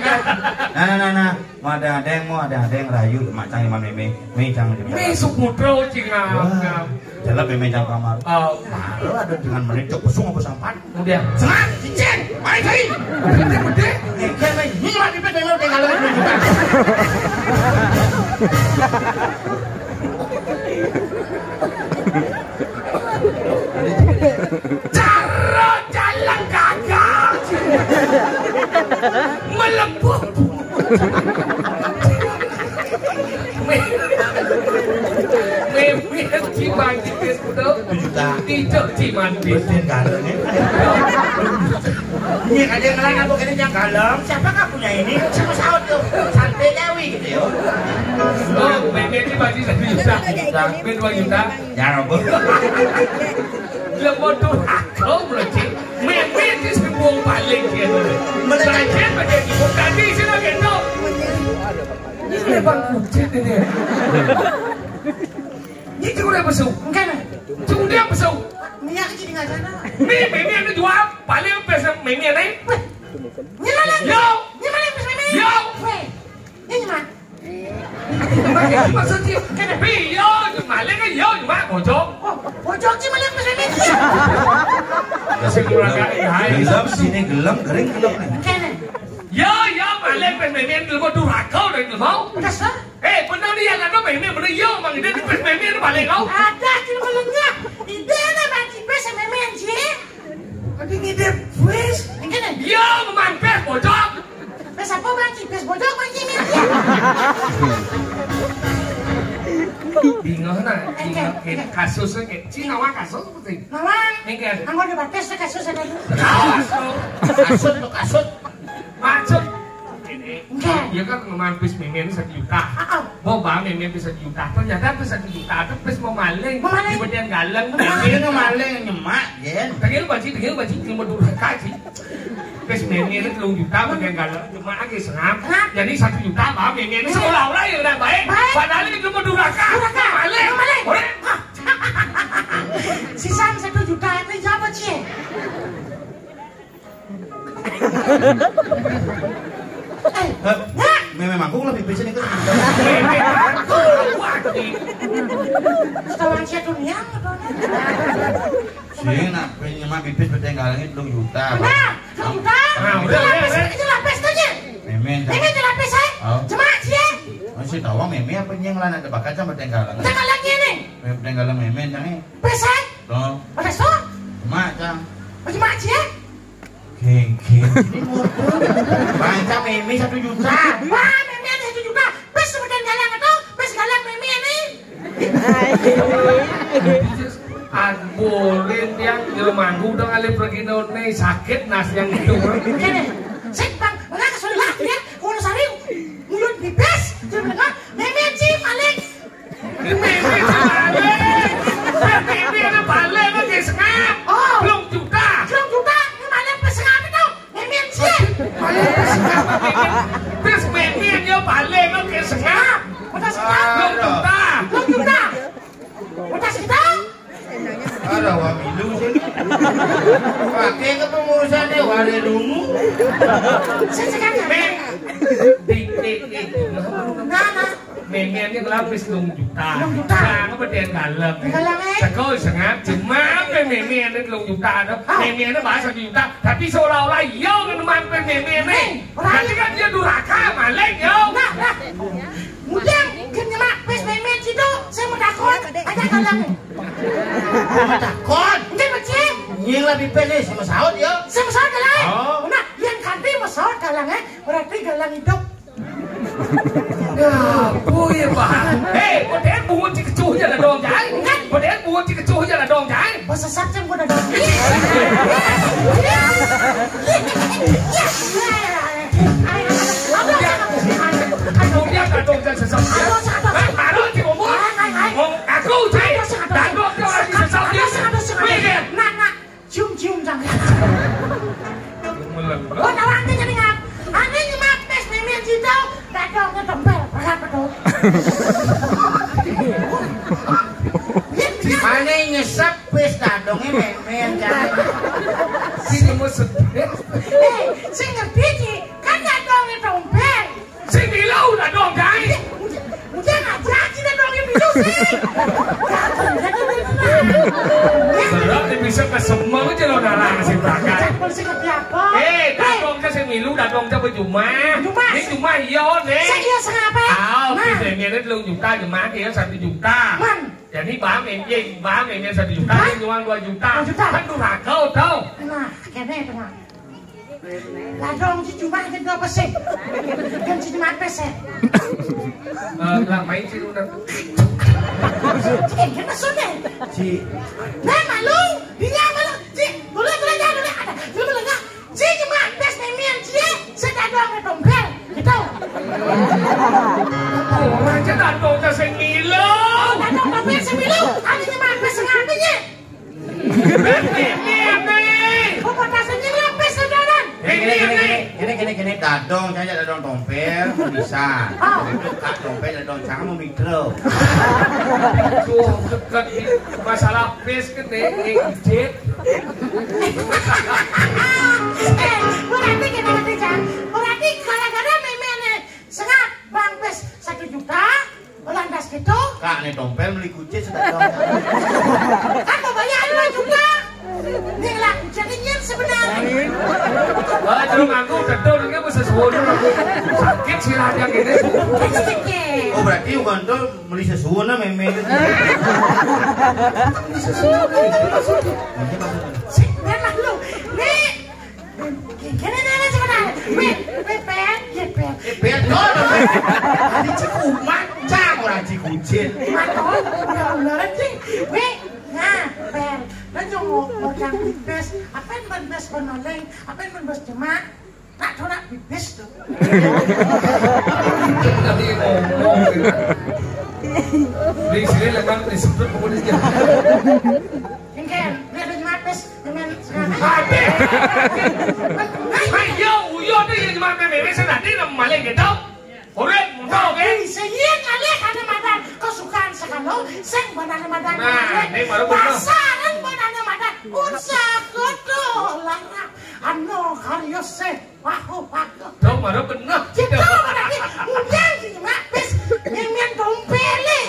Nah, nah, nah, nah. Mau ada adeng, mau ada adeng rayu, macam Imam Meme. Meme jangan di Meme Suputra, cing, ngap, Wah. Ngap. Dalam Meme jam kamar. Oh. Malu ada dengan menit cok pesung apa sampan. Udah. Serat, cincin, main sih. Gede, gede. Nih, dia main. Ini mah pipit memang udah kalau itu juga. Cara jalan gagal. Melepuh. Meme, Meme, Cimande, Tujuh juta. Tidak, Cimande. Betul kan, ini? Ini ada yang ngelarang apa gini, yang galem? Siapakah punya ini? Siapa sahut tuh? Santai Jawi gitu ya. Oh, Meme ini bagi satu juta. Duit dua juta. Ya, ampun. Lah, bodoh, aku, bro, Cing. Meme ini semua paling dia tuh. Mereka Bagian bagi ibu tadi, sih, lagi tuh. Ini udah bangkrut, Cing, ini. Ini cuma udah besuk. Enggak, nah. Cuma dia besuk. Minyak aja di nggak sana. Nih, Meme ada jual. Paling pesa Meme ada. Weh. Ini mana? Yo. Ini mana pesa Meme? Yo. Weh. Ini mana? Maksudnya, kan, Pi, yo, maling kan yo, cuma bojong. Oh, bojong sih maling pesa Meme. Ya, sing kurang kali, hai. Gelem sini, gelem, kering, gelem. Kene. Yo, yo, maling pesa Meme, lu mau durhaka udah, lu mau? Enggak, sir. Eh, bener nih, yang ada Meme, bener, yo, Mang Ide, pes Meme ini balik, kau. Ada, cuma lengah. Ide ada, Bang Cipes, Meme, anjing. Ada ngide, pes. Yang kene? Yo, mampir, bojong. Pes apa, Bang Cipes, bojong, Bang Cipes, ya? Bingung, nah. Eh, bingung, eh, eh. Kasusnya kayak, Cina, wah, kasus, apa sih? Mawang. Yang kayak Anggo ada batas, kasus ada. Kasus, kasus, kasus. Maksud ini, Enggak. Dia kan ngemampis Meme ini satu juta. Ah, ah. Mau bang Meme itu satu juta. Ternyata itu satu juta itu pas mau maling. Mau maling? Di bagian galeng. Mau maling, Meme. Mau maling, nyemak, Jen. Tengil baji, tengil baji, cuma dua kaji. Pas Meme ini telung juta bagian galeng, cuma lagi sengap. Sengap. Jadi satu juta bang Meme ini seolah-olah ya udah baik. Baik. Padahal ini cuma durhaka. Durhaka. Maling. Mau maling. Boleh? Ah. Sisa satu juta itu siapa, Cie? Eh, Hah? Meme mangkung lebih bisa nih kan? Meme mangkung, wah, nih. Setelah sia dunia, apa? Sih, nak, pengen nyemak pipis peteng galangnya telung juta, Bang. Benar, telung juta. Nah, udah, udah, udah. Ini lapis, ini lapis tuh, Cie. Meme, Meme, ini lapis, eh. Oh. Cuma, Cie. Masih Tawang mémé apa nying lan ada bakat sama tenggalan. Tenggalan ini. Tenggalan mémé cang. Pesan. Tuh. Ada so. Mak cang. Macam macam ya. Geng, geng. Ini modal. Baca mémé satu juta. Wah, mémé ada satu juta. Pas sebutan galang itu, pas galang mémé ini. Aduh, boleh tiang jero manggu udah kali pergi daun nih sakit nas yang itu. Ini, sik bang, mana kesulitan ya? Kalau sari, mulut bibis, dia bilang, mémé ci paling. Mémé ci paling. Mémé ada paling lagi sengap. Oh. Belum juta. Belum juta, ini paling pesengap itu. Mémé ci. Paling pesengap. Terus mémé dia paling lagi sengap. Udah sengap. Belum juta. Belum juta. Udah sengap. Ada wamilu sih. Pakai kepengurusan dia wale dulu. Saya cakap. Mémé. Dik, dik, dik. Nah, nah. Mémé ini ngelapis telung juta. Telung juta. Nah, apa dia dalam? Dalam, eh? Teko sengap, cuma mémé ini telung juta tuh. Ah. Mémé ini bahas satu juta, tapi seolah-olah iya ngeneman pé mémé ini. Ora. Berarti kan dia durhaka, maling, yo. Nah, nah. Mudeng, gén nyemak pés mémé situ, saya mau takon, ada galang. Takon. Enggak, Pak Cik. Nying lah pipis nih, sama saut ya. Sama saut galang. Oh. Nah, yang ganti sama saut galang, eh. Berarti galang hidup. Ya, apa ya, Pak? Hei, model bungut dikecuh aja lah dong, Jai. Model bungut dikecuh aja lah dong, Jai. Bahasa Sapcem gua udah dong. Kemudian dadong sesat. Hah? Baru diomong. Ngomong aku, Jai. Dadong lagi sesat. Mikir. Nah, nah. Cium-cium jangan. Melek. Oh, tahu ane jadi ngap. Ane nyemak pés mémé situ, dadong ketempel, berat betul. Ane nyesep pés dadongnya mémé jangan. Sini mau sedih. Eh, sing ngerti, Ci. Kan dadongnya tompel. Sing milu dadong, Jai. Udah nggak jadi dadongnya milu sih. Berarti bisa kesemeng aja lo narang si Braga. Campur sing ngerti apa? Eh, dadong ke sing milu, dadong ke berjumah. Berjumah. Ini cuma iya, nih. Saya iya sengapa? Ah, oke, nah. Ini telung juta, jumah dia satu juta. Man. Jadi bang, ini bang, ini satu juta, ini cuma dua juta. Dua juta. Kan durhaka, tau. Nah, kene tenang. Lah dong, ci cuma aja dua persen. Kan ci cuma persen. Eh, lah main sih udah. Ci, kan maksudnya? Ci. Nah, malu. Dia malu. Ci, dulu, dulu aja, dulu ada. Dulu, dulu aja. Ci cuma pés mémé ci, saya dadong tompel. Gitu. Orang aja dadong sing milu. Oh, dadong tompel sing milu. Ada cuma pés setengah aja. Ini, ini. Kok kota sing milu pés, saudara? Ini, ini, ini. Ini, ini, ini. Dadong, saya dadong tompel, bisa. Oh. Itu kak tompel, dadong, jangan mau mikro. Tuh, dekat di masalah pés kan, nih, ijit. Eh, berarti kita ngerti, Cang. Berarti gara-gara mémé nih, sengap, bang, pés satu juta, lantas gitu. Kak, nih tompel beli kucing sudah dong. Kan mau bayar dua juta. Nih lah, jadi nyén sebenarnya. Ah, terus aku udah tahu, ini apa sesuatu. Sakit sih lah yang ini. Sakit. Oh, berarti bukan tuh Meli sesuwun mémé itu. Meli sesuwun. Sik, ben maklum. Nek, kene, kene, sebentar. Weh, weh, Ben, ya, Ben. Eh, Ben, no, no, Ben. Tadi cek umat, cang orang cik kucing. Maton, udah, udah, cing. Weh, nah, Ben. Ben, cuma mau cang bes. Apa yang ben bes, ben maling? Apa yang ben bes jemak? Tak corak pipis tuh. Tadi ngomong. Di sini lemang disebut kemudian. Engken, dia ada nyemapis, temen sekarang. Habis. Ayo, uyo tuh yang cuma mémé sing tadi nang maling gitu. Urip, muntah, oke? Sing alih ada madan kesukaan sekalo, sing banana madan. Nah, ini baru bener. Pasaran banana madan. Ursa koto larang. Ano karyo sih. Wah, oh, bagus. Dong, baru bener. Kita berarti udah sih, Mak. Pis, mimian dompele.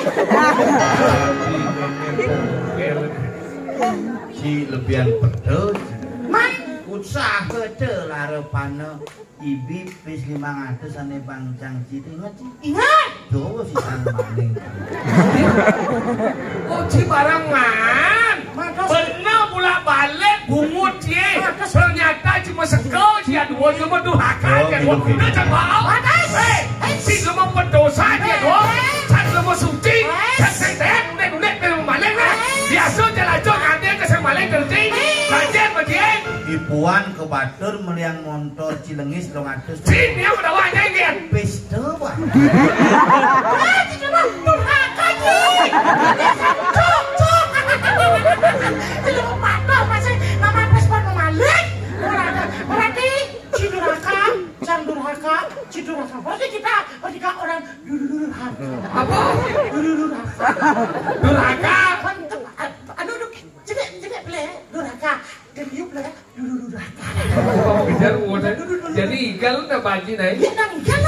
Si lebihan pedot. Man. Usaha kecil, Pana ibi pis limang atus ané Bang Cangcit, inget, Ci? Inget. Coba sih kan maling. Oh, Ci barengan. Matos. Bener bolak-balik bungut, Ci. Matos. Ternyata cuma sego, Ci, aduh, cuma durhaka, Oh, Ci, gitu, aduh. Gitu. Udah, jangan mau. Matos. Hei, Ci, cuma pendosa, Ci, aduh. Hei. Can cuma suci. Hei. Can sing sehat, unek-unek, kena maling, nah. Hei. Biasa, Ci, lacur, nanti ke sing maling, kerti. Hei. Lanjut, Ci. Ipuan ke batur meliang montor Cilengis rong atus. Sini apa dawanya ini? Pesta, Bang. Ah, Ci Durhaka, Ci. Cuk, cuk. Ci Durhaka, masih nama Vespa mau maling. Berarti, berarti Ci Durhaka, Cang Durhaka, Ci Durhaka. Berarti kita bertiga orang Durhaka. Apa? Durhaka. Durhaka. Mantep. Aduh, aduh, cedek, cedek, Ple. Durhaka. Dan yuk, Ple. Dulu-dulu dah. Kamu kejar, udah. Jadi, igal udah baju, nah. Iya, nang igal.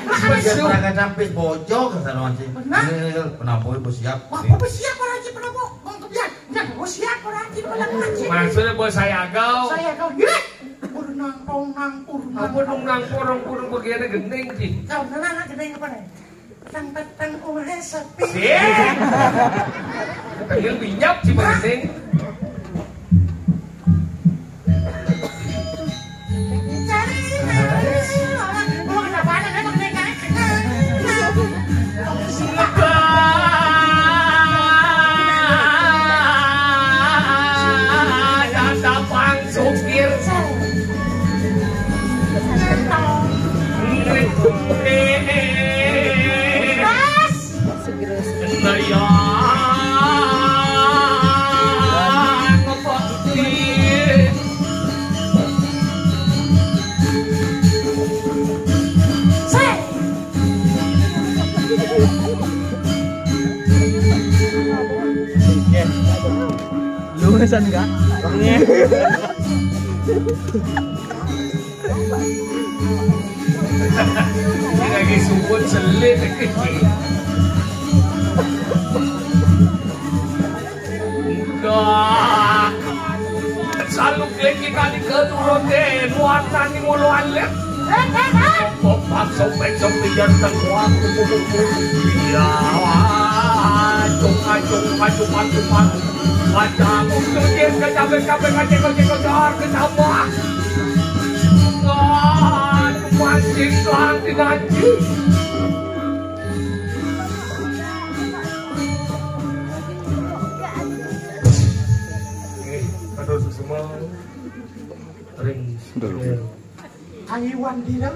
Sebagai perangkat sampai bojong, kata orang sih. Benar. Iya, iya, iya, penampung itu siap. Wah, apa siap orang sih penampung? Bang Kebian. Nggak, mau siap orang sih penampung sih. Maksudnya, bos saya agau. Saya agau. Iya. Urung nang, pong nang, urung nang. Apa dong nang, porong, porong, bagiannya gendeng sih. Kalau nang, nang gendeng apa nih? Petang-petang umahé sepi. Sih. Tengil minyak sih, Bang Gending. Cari. Gua kenapa ada, emang dia naik? Ada tapang sukir. Luwesan, Kak. Ini lagi sumput selit. Enggak. Selalu klik kita di keturun deh. Nuatan di mulu alit. Kompak, sopek, sopek, jangan kuat. Iya. Acung, acung, acung, acung, acung. Wajah aku kejir, kecabek, cabek, kacek, kocek, kocor, kecabak. Wah, mancing tuan di ngaji. Eh, aduh, semua. Ring. Aduh. Kayuan direm.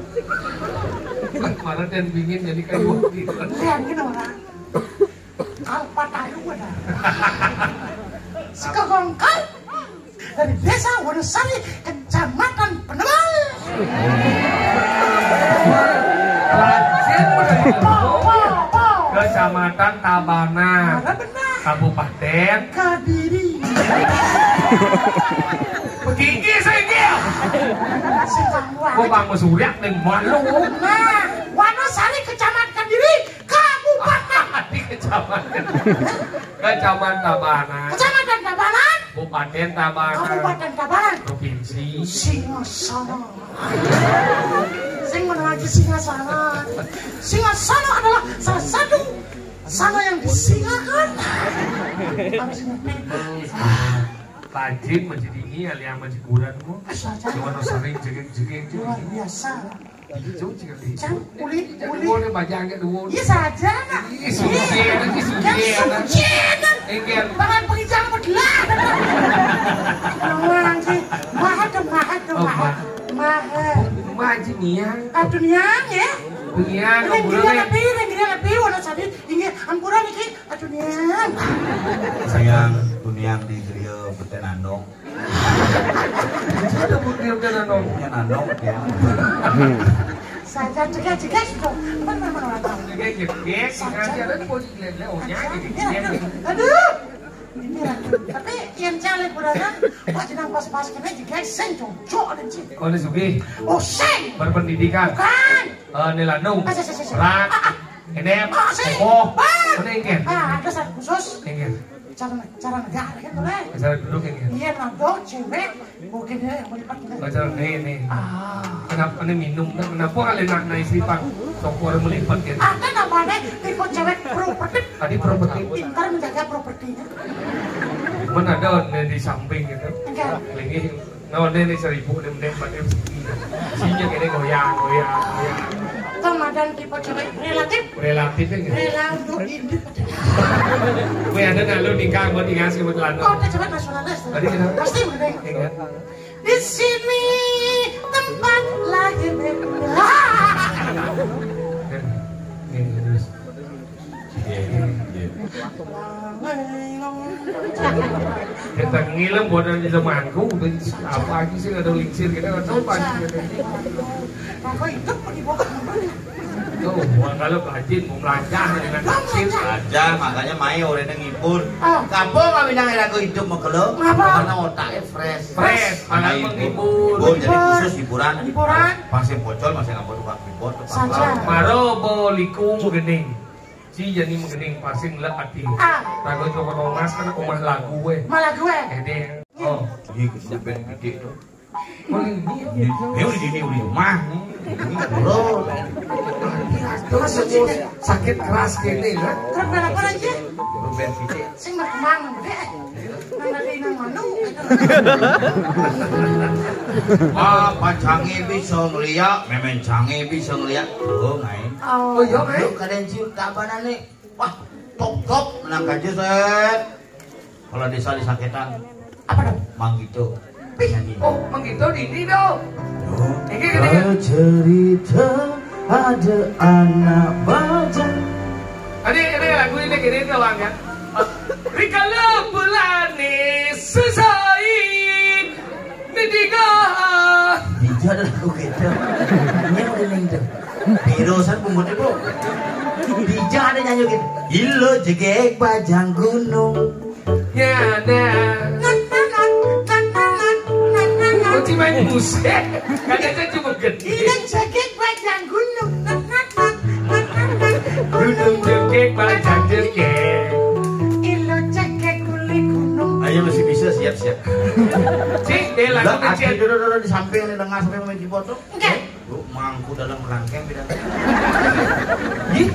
Mana dan bingin jadi kayuan direm. Lihat gini orang. Alpa tahu ada. Sekagongkal dari Desa Wonosari, Kecamatan Penebal. Rajin bener. Po, po, po. Kecamatan Tabanan. Mana benar? Kabupaten Kediri. Begigi saya. Sing kamu. Kok Bang Mesuriak ning malu? Nah, Wonosari, Kecamatan Kediri, Kabupaten. Di Kecamatan. Kecamatan Tabanan. Kecamatan Tabanan. Kabupaten Tabanan. Kabupaten Tabanan. Provinsi. Singasana. Sing mana lagi Singasana? Singasana adalah salah satu sana yang disingakan. Harus ngerti. Tajin masih dingin, alias masih kurang, Bu. Asal aja. Cuma sering jegek-jegek, luar biasa. Cang, uli, uli. Boleh bajang ke dua. Iya saja, nak. Ih, suci, nanti suci, kan nanti. Suci, nak. Enggak. Tangan penginjang belah. Orang sih. Maha tuh, maha tuh, oh, maha. Maha. Maha aja niang. Aduh niang ya. Niang, ini gila lebih, ini gila lebih, warna sadi. Ini ampura niki. Aduh niang. Sayang, kuniang di griya beten andong. Ada bukti yang kena nong. Yang andong ya. Saja juga juga itu. Teman-teman orang tahu. Juga jebek, saja ada di bodi lele, oh ya, jebek. Aduh. Ini lah. Tapi yang caleg berada, pas jenang pas-pas kena juga sing cocok ada cik. Oh, ini Sugi. Oh, sing. Berpendidikan. Bukan. Eh, ini Landung. Ah, sing, sing, sing, sing. Rak. Ah, ah. Ini apa? Sih. Oh, ini kan? Ah, ada satu khusus. Ini kan? Cara, cara negara kan boleh. Cara duduk ini kan? Iya, nado, cewek, mungkin ya, melipat gitu. Baca ini, ini. Ah. Kenapa ini minum? Kenapa kali nak naik sipang? Sokor melipat gitu. Ada namanya tipe cewek properti. Tadi properti. Pintar menjaga propertinya. Mana ada di samping gitu. Enggak. Lagi. Nah, ini nih seribu, ini mending pakai rezeki. Sinya ini goyang, goyang, goyang. Ramadan tipe cewek relatif. Relatif ya, gitu. Rela untuk hidup. Gue ada nggak lu nikah buat tinggal sama celana? Oh, udah cewek nasionalis. Tadi kenapa? Pasti mending. Iya. Di sini tempat lahir. Ini terus. Iya, iya. Kita ngilang bodoh di temanku, apa lagi sih ada lingsir kita nggak tahu pasti. Apa itu mau dibawa? Tuh, kalau rajin mau belajar dengan lingsir. Aja, makanya mai orang yang ngibur. Oh. Kapo nggak bilang era aku hidup mau kelo? Ngapa? Karena otaknya fresh. Fresh, malah menghibur. Jadi khusus hiburan. Hiburan. Pasti bocor, masih nggak butuh keyboard. Saja. Maro bo liku gening. Si jani menggening pasing lek ati. Ah. Lagu toko Thomas kan omah lagu weh. Malah gue. Ede. Oh. Iya, grup band gede tuh. Oh, ini. Ini, ini udah di rumah. Ini bro. Terus sakit keras gini ya. Grup band apa aja? Grup band gede. Sing berkembang gede. Nang dari nang manu. Ah, pacangi bisa ngeliat, memang cangi bisa ngeliat. Oh, main. Oh, iya, main. Lu kadang cium tabanan nih. Wah, top top menang aja set. Kalau desa di Saketan. Apa dong? Mang Gito. Nyanyi. Oh, Mang Gito di ini dong. Ini, ini. Cerita ada anak bajang. Ini, ini lagu ini gini doang ya. Rikala pelani sesain. Ini tiga. Dija ada lagu gitu. Ini yang udah ning tuh. Pirosan punggutnya, Bu. Dija ada nyanyi gitu. Ilo jegek bajang gunung. Nyana. Kunci main musik. Katanya cuma gede. Ilo jegek bajang gunung. Gunung jegek bajang jegek. Ilo jegek kulit gunung. Ayo masih bisa, siap-siap. Cik, dia lagu kecil. Dulu, dulu di samping nih, dengar sampai main keyboard tuh. Enggak. Bu, mangku dalam kerangkeng tidak. Ih.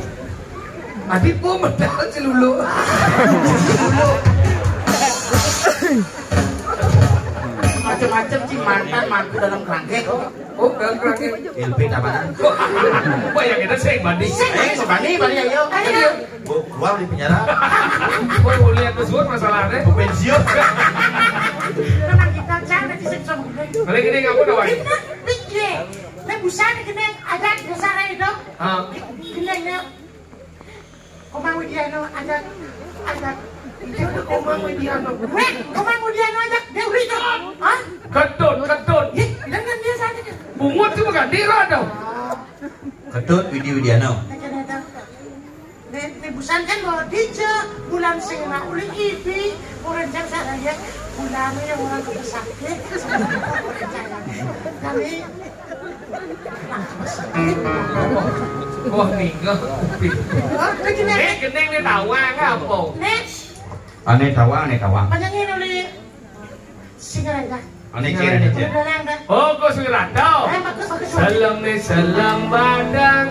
Adi po medal celulu. Celulu. Macam-macam, cing, mantan mangku dalam kerangkeng. Oh, dalam kerangkeng. Ilpit apaan? Wah, yang kita sih banding. Eh, sebanding, banding, ayo. Ayo. Bu, keluar di penjara. Oh, lihat pesuat masalahnya. Bu pensiun. Memang kita jangan sih sama. Balik ini kamu doang. Kita pikir. Nek busane kene ajak dasare itu. Ah. Kene ne. Komang Widiano ajak, ajak. Itu Komang Widiano. Weh, Komang Widiano ajak Dewi itu. Hah? Ketut, ketut. Ih, dengan dia saja. Bungut itu bukan Diro dong. Ketut Widi Widiano. Nek kene itu. Nek, nek busan kan bawa dija, bulan sing ora uli ibi, orang jam saya ya, bulan yang orang ke sakit, kami Wah, minggu. Oh, itu gini. Eh, gending ni tawang apa? Nek. Ane tawang, ane tawang. Panjangin uli. Sing aja. Ane cek, ane cek. Udah lang dah. Oh, kok surat tau? Eh, bagus, bagus. Salam ni, salam badang.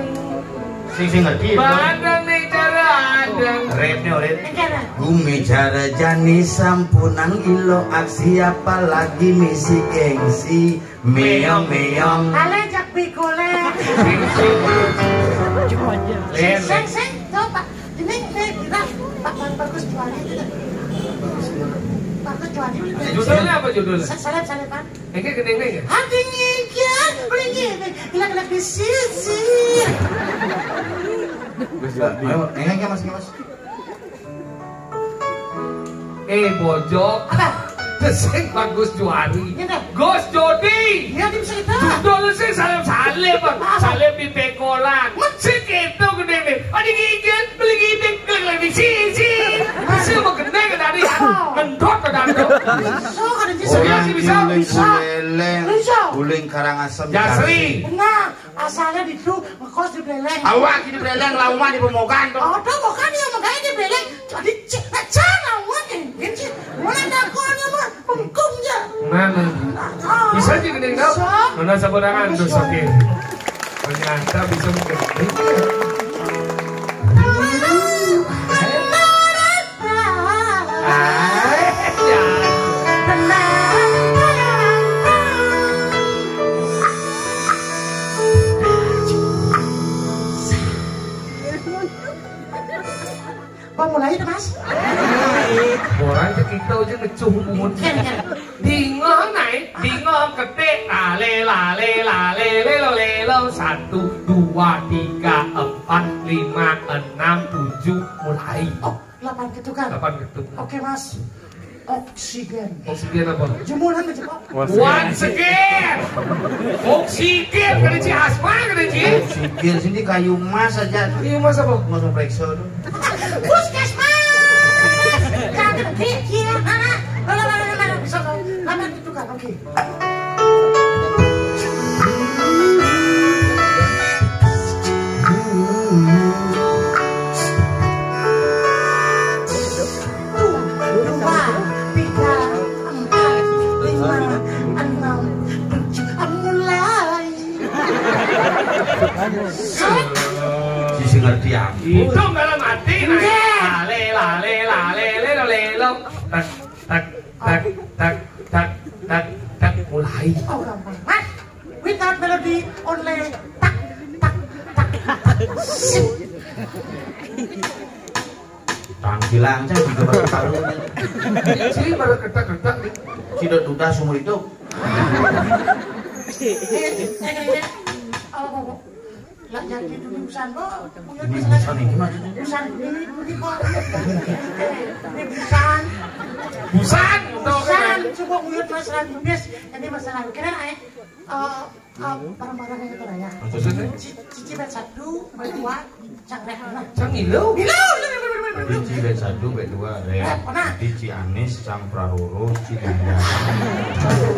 Sing, sing ngerti, badang ni cara adang. Rap ni, rap. Enggak lah. Gumi cara jani sampunang ilo aksi apalagi misi gengsi. Meong, meong. Ale jak pikole. Sing, sing. Sing, sing, sing. Coba. Ini, ini, kita, Pak, Pak Bagus Juari itu. Bagus Juari. Judulnya apa judulnya? Sa-, salep, salep, Pak. Ini gede ini ya? Hati ngikir, beli ini. Gila-gila di sisi. Ayo, enggak, enggak, Mas, enggak, Mas. Eh, bojok. Apa? Sing Bagus Juari. Iya, dah. Gus Jodi. Iya, dia bisa itu. Judul sih salep-salep, Bang. Apa? Salep di pekolan. Sing itu gede nih. Ada gigit, beli gigit, beli lagi sisi. Sing mau gede ke tadi. Oh. Ngendot ke tadi. Bisa, kan, bisa. Orang bisa, bisa. Bisa. Uling Karangasem. Jasri. Nah, asalnya di itu ngekos di Beleleng. Awak di Beleleng, lauma di Pemogan tuh. Oh, tuh bukan ya, makanya di Beleleng. Jadi cek aja lauma, eh, ini sih. Mana ada aku, mah bengkung ya. Mana? Bisa juga nih, Dok? Bisa. Mana sabarangan tuh sakit? Ternyata bisa mengerti. Bang, mulai itu, Mas. Orang cek kita aja ngecuh bungut. Dingo naik, dingo ketik, lale, lale, lale, lelo, lelo, satu, dua, tiga, empat, lima, enam, tujuh, mulai. Oh, delapan ketukan. Delapan ketukan. Oke, Mas. Oksigen. Oksigen apa? Jemuran aja, Pak. Once again. Oksigen, kena ci asma, kena ci. Oksigen, sini kayu emas aja. Kayu emas apa? Emas periksa tuh. Puskesmas. Jangan pikir, mana? Mana, mana, mana, mana? Bisa, Pak. Delapan ketukan, oke. Dua, tiga, empat, lima, enam, tujuh, mulai. Sisi ngerti aku. Itu dalam hati, nah. Lale, lale, lale, lelo, lelo. Tak, tak, tak, tak, tak, tak, tak, mulai. Oh, gampang. Mas, without melody, only tak, tak, tak, tak. Sip. Tangkilang, saya juga baru tahu. Sini baru ketak-ketak. Tidak duda seumur itu. Eh, eh, eh, eh. Oh, oh, oh. Lah, jadi dulu busan, Bo. Buyut ini mas busan lagi. Ini maksudnya? Busan ini, ini, Bo. Ini busan. Busan, busan, coba buyut mas lagi, Bis. Ini masalah kira, eh, eh, eh, barang-barang yang itu lah ya. Maksudnya? Ci-, cici bed satu, bed dua, cang reh, nah. Cang ilu? Ilu, ilu, ilu, ilu, ilu. Cici bed satu, bed dua, reh. Reh, pernah? Cici Anis, cang Praroro, cici Nanda.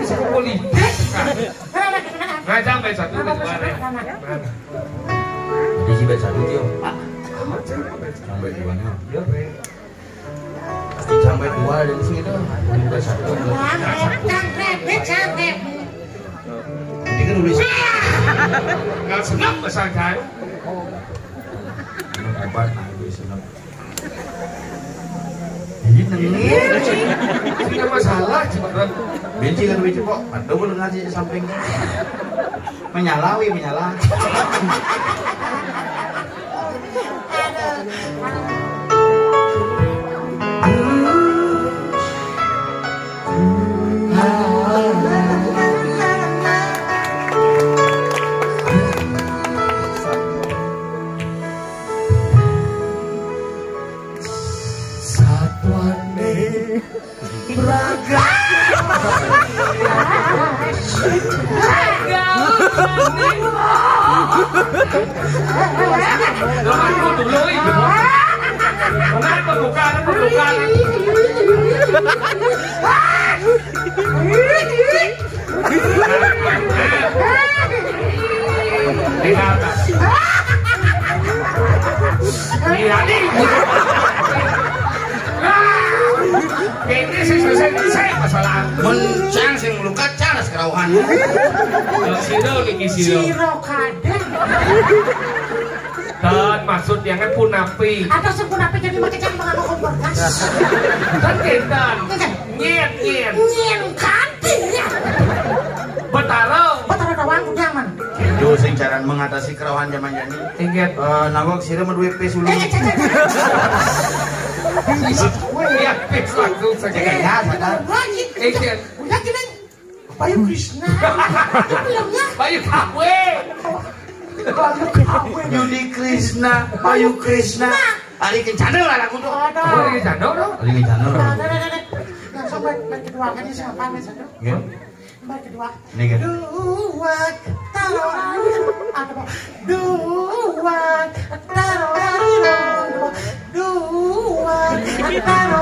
Bisa politik, kan? Nah, nah, nah, nah. Nah, cang bed satu, bed dua, reh. Nah, nah. Nah. Jadi si bed satu, Tio. Pak. Sampai dua nya. Iya, Rek. Sampai dua dan sini tuh. Bed satu. Jangan, jangan, jangan. Ini kan nulis. Nggak senang bahasa saya. Minum obat, nah, itu senang. Ini nengir. Tidak masalah, cuma kan. Benci kan, benci kok. Ada boleh ngaji samping. Menyala, wi, menyala. Satuane. Kenapa bukan, bukan? Di atas. Iya, nih. Ini sih selesai, selesai masalah. Mencang sing melukat, caras kerauhan. Siro niki siro. Siro kadang. Dan maksudnya kan punapi. Atau sing punapi jadi make cang menganu kompor gas. Kan kentan. Enggak. Nyet, nyet. Nyen kanti ya. Betara. Betara doang udah, man. Itu sing caran mengatasi kerauhan zaman jani. Ingat. Eh, nawak sira meduwe pis ulun. Eh, cek, cek, cek. Iya, pis langsung saja. Iya, sadar. Lagi. Ingat. Udah gini. Bayu Krishna. Belum ya? Bayu K W. Bayu K W. Yudi Krishna, Bayu Krishna. Ari Kencana lah lagu tuh. Aduh. Ari Kencana, no? Ari Kencana. Nah, nah, nah, nah. Langsung bed, bed kedua kan, ini siapa nih, satu? Iya. Bed kedua. Ini kan. Dua, taruh. Ada apa? Dua, taruh. Dua, taruh. Dua, taruh.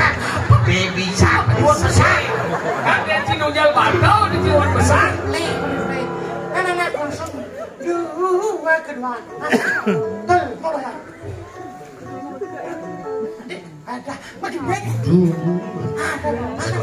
besar. Baby shark, buat besar. Kan dia cinunjal bantau, dia cinunjal besar. Nih, nih, nih. Kan anak konsum. Dua kedua. Tuh, mau ya. Ada, makin baik. Ada, ada.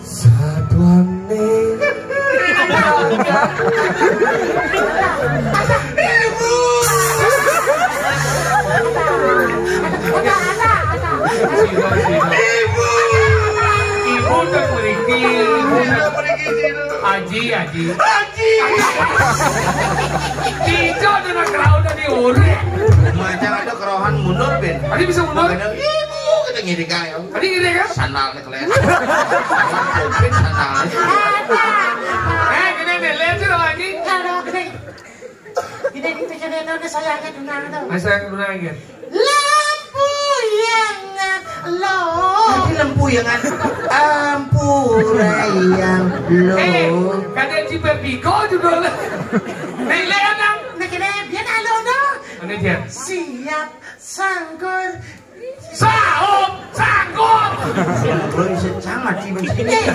Satuane. Ibu. Ibu tak mriki, ibu tak mriki. Aji, aji. Aji. Tidak dengan keraunan di urip. Macam ada kerohan mundur, Ben. Tadi bisa mundur? Makanya, ibu, kita ngiri kayak. Tadi ngiri kan? Sandal Kelen. Covid sana. Eh, gini nih, lihat sih dong, Haji. Kalau gini, gini, gini, gini, gini, saya akan dengar tuh. Masa yang pernah aja. Lampu yang lo. Tadi lampu yang an-, ampure yang lo. Eh, kadang Ciper Biko judulnya. Nih, lihat dong. Nih, gini, biar alo dong. Mana dia? Siap sanggur. Saum, sanggup. Sing ngobrol iso sangat sih, Mas. Eh,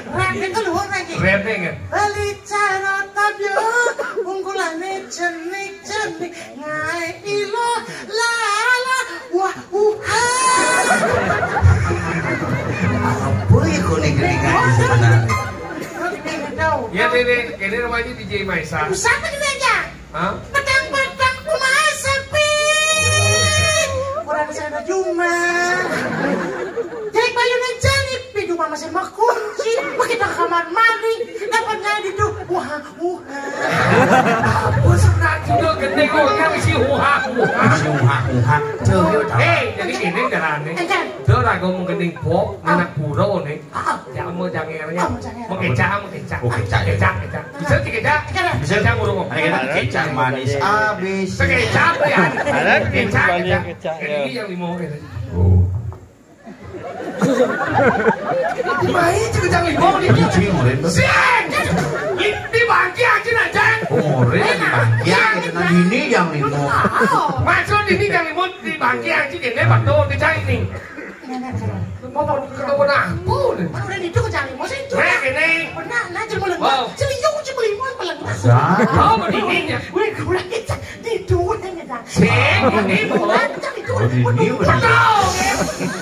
rene tuh luar lagi. Rene kan? Bali cara tabio, ungkulane cenik-cenik, ngae ilo, lala, wah, uha. Apa ya kok nih gini sebenarnya? Ya, ini, ini rumahnya D J Maisa. Usah apa aja? Hah? Pedang-pedang kumaha sepi. Kurang sana jumah. Jadi bayunan jani, pintu mama saya mah kunci. Begitu ke kamar mandi, dapatnya di tuh. Wah, wah. Apa sebenarnya juga gede kok, kan isi wah, wah. Isi wah, wah. Tuh, yuk, tahu. Eh, jadi gini caranya. Enggak. Tuh, ragu mau gini pop, anak pura nih. Ah. Jangan mau jangan ya. Oh, mau jangan. Mau kecap, mau kecap. Oh, kecap, ya. Kecap, kecap. Bisa dikecap? Kecap. Bisa. Kecap burung. Ada kecap manis abis. Kecap ya. Ada kecap, kecap. Kecap, ya. Ini yang lima gitu. Oh. Main cekecang lima ini. Ini cing, Ren. Sing. Di bangki aja aja. Oh, Ren, di bangki aja. Nah, ini yang lima. Maksud ini yang lima di bangki aja, ini betul, kecap ini. Mau, mau ketemu ampun. Kan udah itu kejali, mau sih itu. Eh, gini. Benar, nah, cuma lengah. Wow. Serius, cuma lima, apa lengah? Masa? Oh, begini ya. Gue kurang kecap. Di itu, udah kecap. Sing, ini. Kurang kecap itu. Oh, di ini udah. Betul, ya.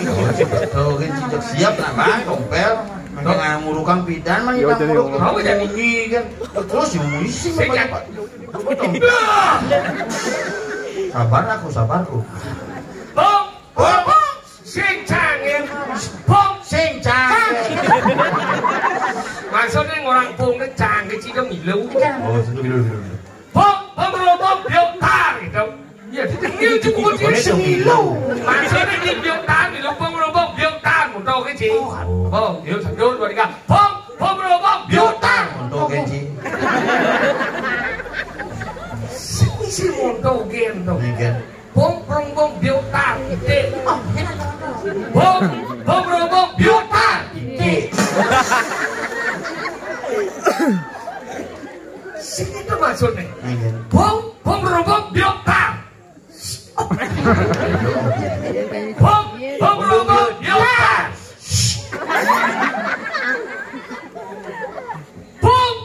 Oh, betul, kan, cicak siap lah, Bang, kompel. Makin ngurukang pidan, mah, ya, kita jadi nguruk. Kamu jadi ini, kan. Terus, yang mau isi, sing, Bapak. Sabar aku, sabarku. Bong, bong, bong. Sing cangin. Bong, sing cangin. Maksudnya orang pung kan cangin sih dong, milu. Oh, sudah milu, milu, milu. Bong, bong, bong, bong, biok tar gitu. Ya, dia cuma dia semilu. Maksudnya dia biok tar, milu, bong, bong, bong, biok tar, mau tahu kan sih? Oh. Bong, yuk, satu, dua, tiga. Bong, bong, bong, bong, biok tar. Untuk gaji. Sing isi monto gen to. Iya, kan? Bong, bong, bong, biok tar, titik. Oh, iya, kan, kan. Bong, bong, bong, bong, biok tar, titik. Sing itu maksudnya. Iya, kan? Bong, bong, bong, bong, biok tar. Bong, bong, bong, bong, biok tar. Bong,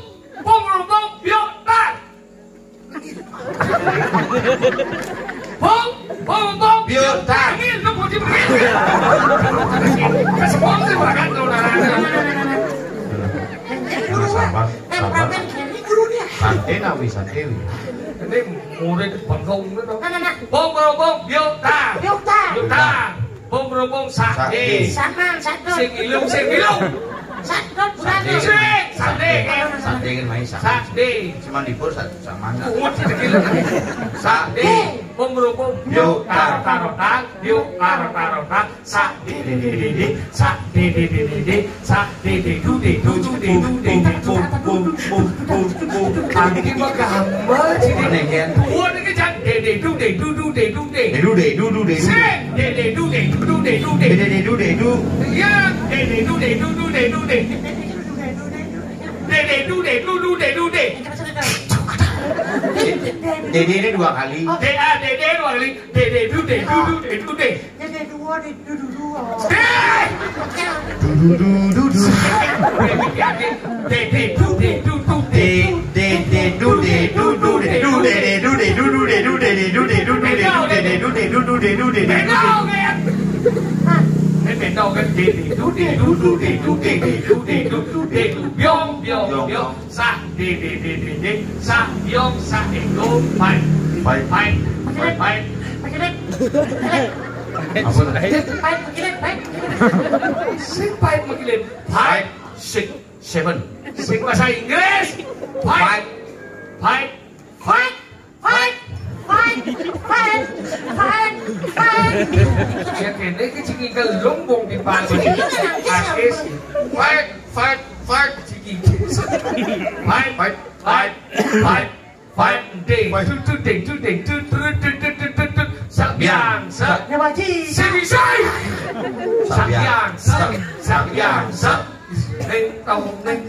bong, bong, bong, biok tar. Bong, bong, bong, biok tar. Ini lu mau dimain. Kasih bong sih, bahkan kalau udah ada. Sabar, sabar. Temperamen gini gurunya. Santai, Nawi, santai, Wi. Ini murid bengkong gitu. Nah, nah, nah. Bong, bong, bong, biok tar. Biok tar. Biok tar. Bong, bong, bong, sake. Sake. Saman, sadot. Sing ilung, sing ilung. Sadot, sake. Sing. Sakti. Sakti kan main sakti. Sakti. Cuman libur satu sama enggak. Kuat sedikit. Sakti. Pemberhubung. Yuk, tar, tar, tar. Yuk, tar, tar, tar. Sakti, di, di, di, di. Sakti, di, di, di, di. Sakti, di, du, di, du, du, di, du, di, di, bum, bum, bum, bum, bum. Sakti mah gampang sih, di. Aneh, kan? Kuat ini, Cak. Di, di, du, di, du, du, di, du, di. Di, du, di, du, du, di, du. Sing. Di, di, du, di, du, du, di, du, di. Di, di, di, du, di, du. Iya. Di, di, du, di, du, du, di, du, di. Dede dude dudu de dude. Dede ini dua kali. Oh, D A D D dua kali. Dede dude dudu de dude. Dede dua de dudu dua. Dede. Dudu dudu du. Dede dude dudu de. Dede dude dudu de dude. Dede dude dudu de dude. Dede dude dudu de dude. Dede dude dudu de dude. Dede dude dudu de dude. Dede dude dudu de dude. Dede dude dudu de dude. Biong, biong, biong. Sa, de, de, de, de, de. Sa, biong, sa, ego, fight. Fight. Fight. Fight. Fight. Apa? Fight, fight. Sing fight, fight. Five, six, seven. Sing bahasa Inggris. Fight. Fight. Fight. Fight, fight, fight, fight, fight. Ya kene iki sing gelung wong di Bali. Artis. Fight, fight, fight, sing iki. Fight, fight, fight, fight, fight. Ding, ding, ding, ding, ding, ding, ding, ding, ding, ding, ding. Sambiang, sa-, ya, Pak Haji. Sing, sing. Sambiang, sa-, sambiang, sa-. Ning tong ning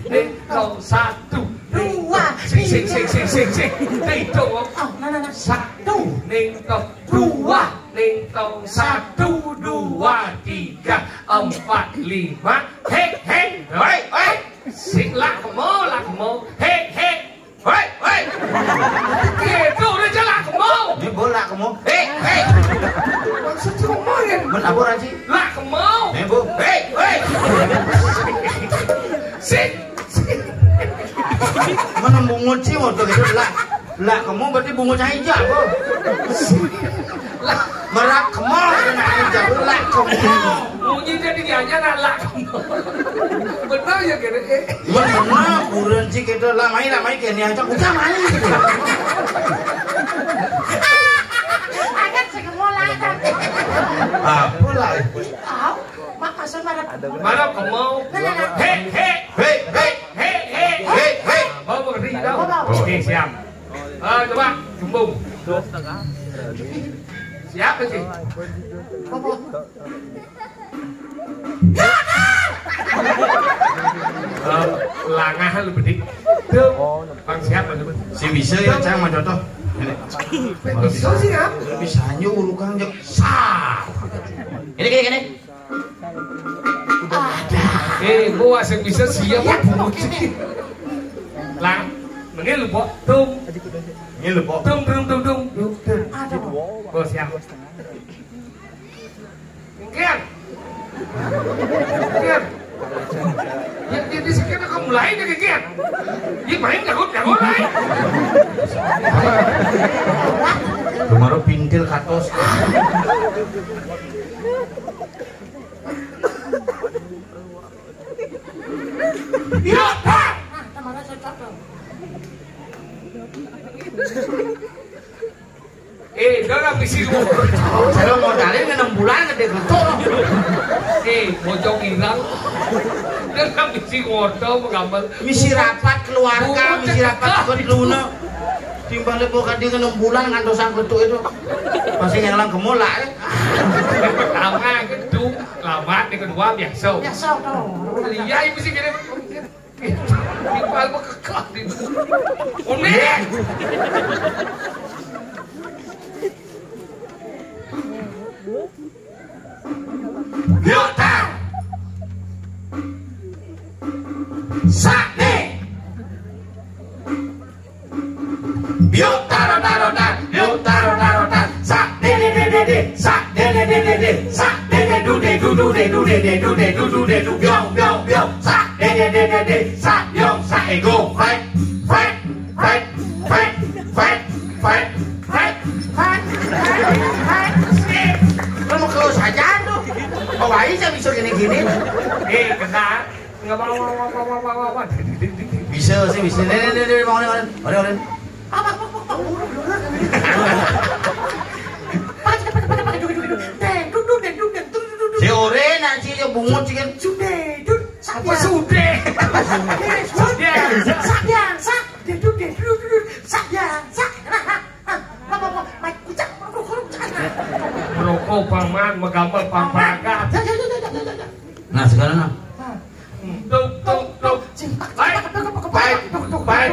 ning tong satu dua. Sing, sing, sing, sing, sing, sing. Ning tong. Oh, nah, nah, nah. Satu ning tong dua ning tong satu dua tiga empat lima. Hei, hei, hei, hei. Sing lak mo, lak mo. Hei, hei. Hei, hei. Gitu udah jelak mo. Ini bola kamu. Hei, hei. Maksud kamu ya? Men apa, Raji? Lah, kamu. Hei, Bu. Hei, hei. Sing. Mana bungut sih waktu itu lah. Lah, kamu berarti bungut aja, Bu. Lah, merak kamu, kena aja, lah, kamu. Bunyi jadi dianya, nah, lah, kamu. Benar ya, gini, eh. Iya, benar, kurang sih kita lah, main, lah, main, kene aja, udah main, gitu. Akan sing mau lah, tapi. Apa lah? Tahu, Mak Masun marah. Marah, kamu. Nah, nah, nah. Hei, hei. Hei, hei. Hei, hei. Hei, hei. Bawa, bawa, bawa. Oke, siap. Eh, coba, gembung. Siapa sih? Eh, langah lu bedik. Tuh, bang siapa lu? Si bisa ya, Cang, mah contoh. Ini. Bisa sih, ya? Bisa aja urukan, Cang. Sah. Ini, gini, gini. Ada. Eh, gua asal bisa siap. Iya, oke. Lah, mending lu, Pok. Tum. Ini lu, Pok. Tum, tum, tum, tum. Tum, tum. Ada, Pok. Gua siap. Mungkin. Mungkin. Ya, dia di sini kan mulai nih, mungkin. Dia main jago, jago lain. Kemarin pintil katos. Iya, Pak. Nah, kemarin cocok tuh. Eh, dia orang misi ngorto. Saya mau cari enam bulan gede getok. Eh, bocong hilang. Dia orang misi ngorto, menggambar. Misi rapat keluarga, misi rapat keluarga. Timbang dia bukan dia enam bulan ngantosan getok itu. Pasti ngelang ke mola, ya. Pertama gedung, lama, yang kedua biasa. Biasa, tuh. Iya, ibu sih gini. Timbal bekekak di. Unik. Yuk, tar. Sakti. Yuk taro taro tar, yuk taro taro tar. Sak de de de de de, sak de de de de de, sak de de du de du du de du de de du de du du de du, biong biong biong. Sak de de de de de, sak biong, sak ego, fight, fight, fight, fight, fight, fight, fight, fight, fight. Skip. Lu mau close aja tuh. Bawain saya bisa gini-gini. Eh, kena. Bisa sih, bisa. Nih, nih, nih, nih, bangunin, bangunin. Bangunin, bangunin. Apa, apa, apa, apa? Deng, duduk, deng, duduk, deng, duduk, duduk. Si ore nak si yo bungut si kan. Sudah, duduk. Apa sudah? Sudah. Sudah. Sudah. Duduk, duduk, duduk, duduk. Sudah. Sudah. Apa, apa? Mai kucak, apa, apa, apa? Merokok paman, megambar pamparagat. Ya, ya, ya, ya, ya, ya, ya. Nah, sekarang nah. Tuk, tuk, tuk. Fight, fight, fight,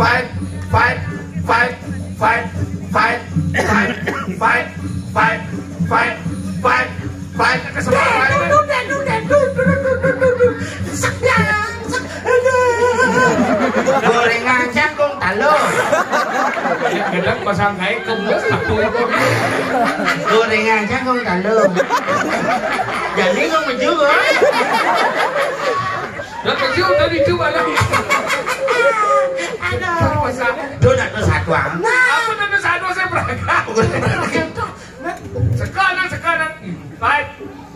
fight, fight, fight, fight, fight, fight, fight, fight, fight, fight, fight. Ke sebelah lain. Duduk, duduk, duduk, duduk, duduk, duduk, duduk. Sak, ya, sak. Aduh. Gorengan cangkung talung. Gedang pasang kain kembes satu itu. Gorengan cangkung talung. Jadi kok meju kok. Dan meju dari itu malah. Aduh. Pasang. Donat satu. Apa donat satu saya berangkat? Sekarang, sekarang. Fight,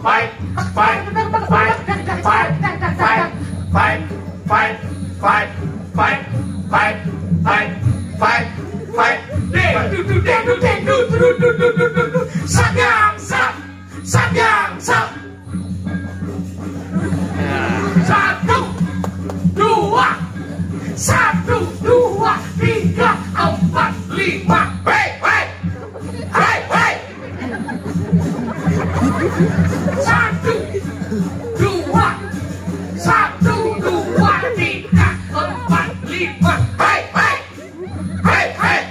fight, fight, fight, fight, fight, fight, fight, fight, fight, fight, fight, fight, fight. Deng, du, du, deng, du, deng, du, du, du, du, du, du, du. Sap, yang, sap. Sap, yang, sap. Satu, dua, satu, dua, tiga, empat, lima. Hei, hei. Hei, hei. Satu, dua, satu, dua, tiga, empat, lima. Hei, hei. Hei, hei.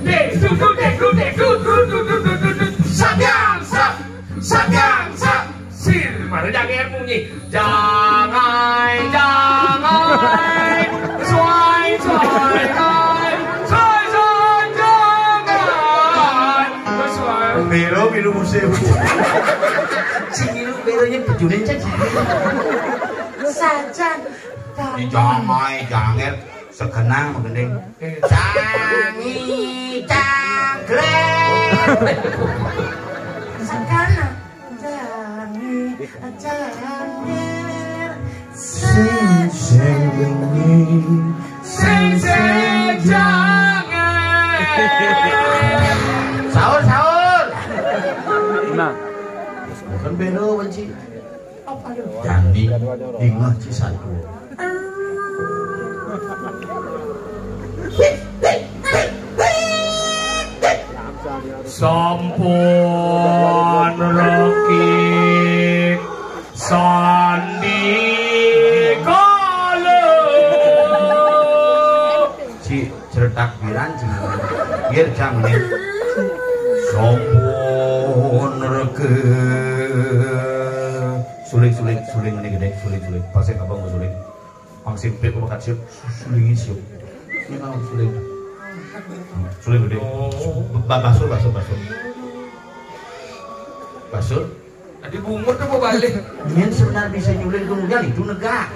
Dek, duduk, dek, duduk, dek, duduk, duduk, duduk, duduk. Sap, yang, sap. Sap, yang, sap. Sir, mana jangan bunyi. Jangai, jangai, suai, suai, ngai, suai, suai, jangai, suai. Miro, miro musim. Si miro, mironya pejunan cek. Saja. Di jangai, janger, sekenang, menggending. Jangi, jangkrik. Sekenang. Jangi, jangir, sing, sing, sing, sing, jangir. Sahur, sahur. Nah. Bukan beno, Panji. Apa lu? Jani, ingat si satu. Sampun reki sandi kala. Si ceretak biran, si biar jam nih. Sampun reki. Suling, suling, suling ini gede, suling, suling. Pasek abang mau suling. Pang simpit kok bakat siap, sulingi siap. Ini mau suling. Suling gede. Ba-, basur, basur, basur. Basur. Tadi bungut tuh mau balik. Ini sebenarnya bisa nyuling kemudian itu negak.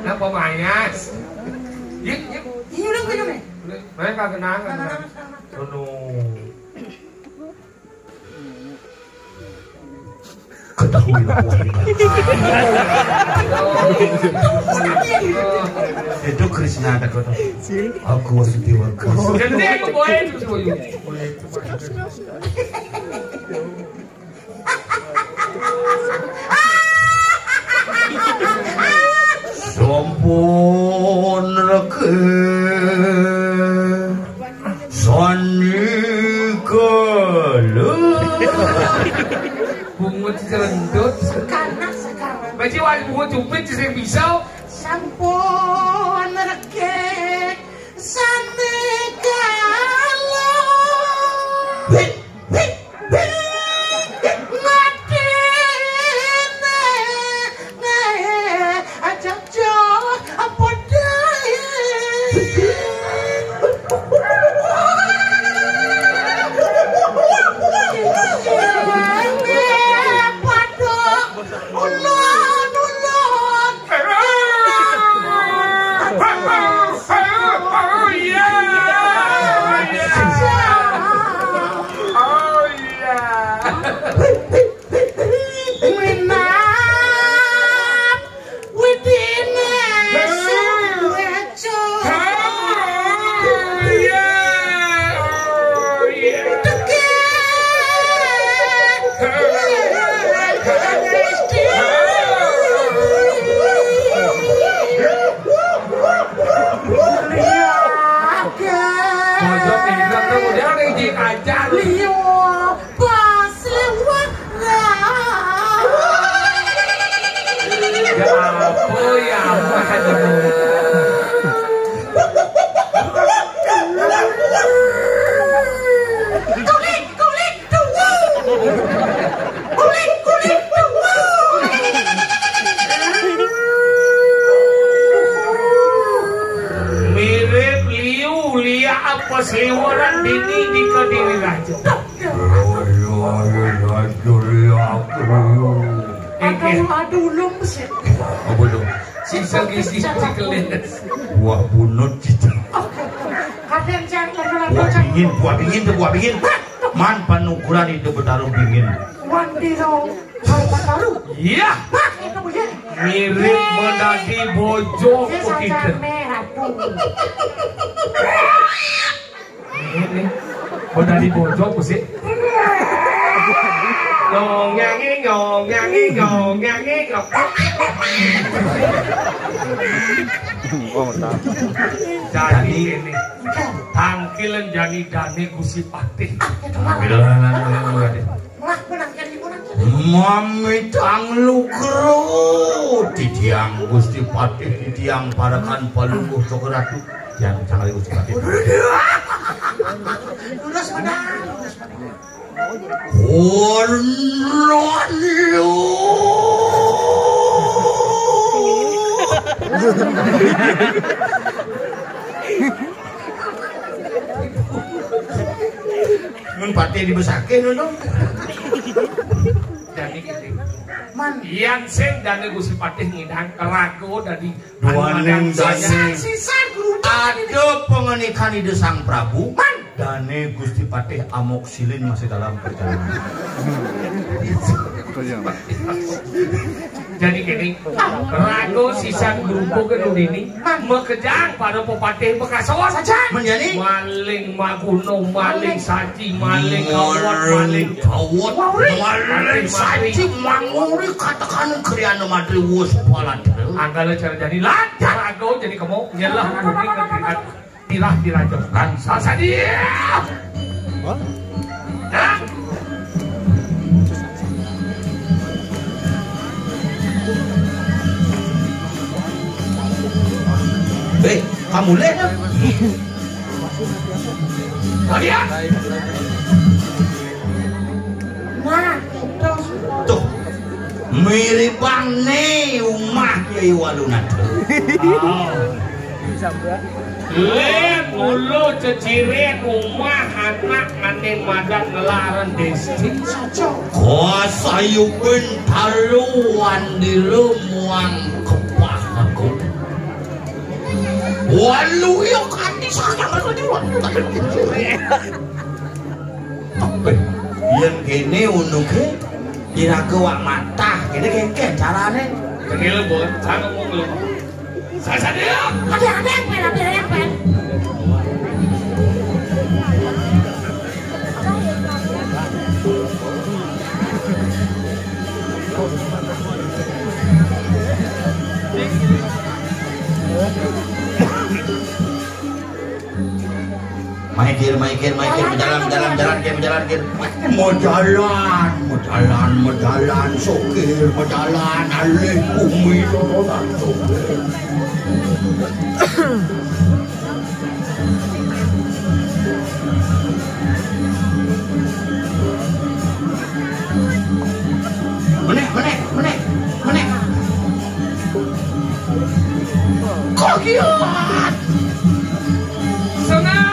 Kenapa mayas? Yuk, yuk. Ini udah minum ya? Mereka kenangan. Kenangan. Oh, no. Ketahuilah, wahai Itu Krishna ada kata. Aku Wasudewa Krishna. Jadi aku boleh itu semua. Sampun reke. Sandikala. Bungut cerendut. Sekanak, sekanak. Baca wali bungut cupit sing bisa. Sampun reke. Sandikala. Wih, wih. Aduh, ulung sih. Oh, belum. Sisa gizi cikelin. Buah bunut gitu. Kadang jangan lagu-lagu Buah jangan. Bingin, buah bingin tuh, buah bingin. Man panukuran itu bertaruh bingin. Wandiro, kalau bertaruh. Iya. Nah, itu begini. Mirip menadi bojo. Dia saja begitu. Merah tuh. Ini, ini. Menadi bojo, sih. Nyong, nyangi, nyong, nyangi, nyong, nyangi, nyong. Oh, tak. Jadi ini. Tangkilan jani dane Gusti Patih. Tangkilan. Wah, menang, jadi menang. Mamitang lugro, titiang Gusti Patih, titiang parekan palungguh Cokor Ratu, tiang cangkali Gusti Patih. Lurus, menang, lurus, menang. Cornelius. Mun patih dibesake, nu, dong. Jadi gini. Man. Yan sing dane Gusti Patih ngidang raga dadi duaning dane. Sisa guru. Ada pengenikan Ida Sang Prabu. Man. Dane Gusti Patih amoksilin masih dalam perjalanan. Jadi gini, raga sisan grupo ke nudini, makejang para pepatih bekasawan. Saja. Menjadi? Maling maguna, maling saji, maling kawat, maling kawat, maling saji, manguri katakan kriana matri wus palat. Anggala cara jadi lancar raga jadi kemo, nyelah bumi ke tirah diraja bangsa sadia. Hah? Eh, kamu leh? Kalian? Nah, itu. Tuh, miripane umah Kyai Walunata. Oh. Len mulu ceciren umah anak ane madan ngelaran desti. Kasayuben talu wandila muang kepah aku. Walu ya kati sayang aku jual. Yen kene unuke iraga wak matah, kene kengken carane. Kene lho, Bun. Saya ngomong lho. Saya sadar. Ada, ada yang pen, ada yang pen. Maikir, maikir, maikir, menjalan, menjalan, menjalan, kir, menjalan, kir. Menjalan, menjalan, menjalan, sokir, menjalan, alih bumi, lorotan, sokir. Menek, menek, menek, menek. Kok kiat? Senang.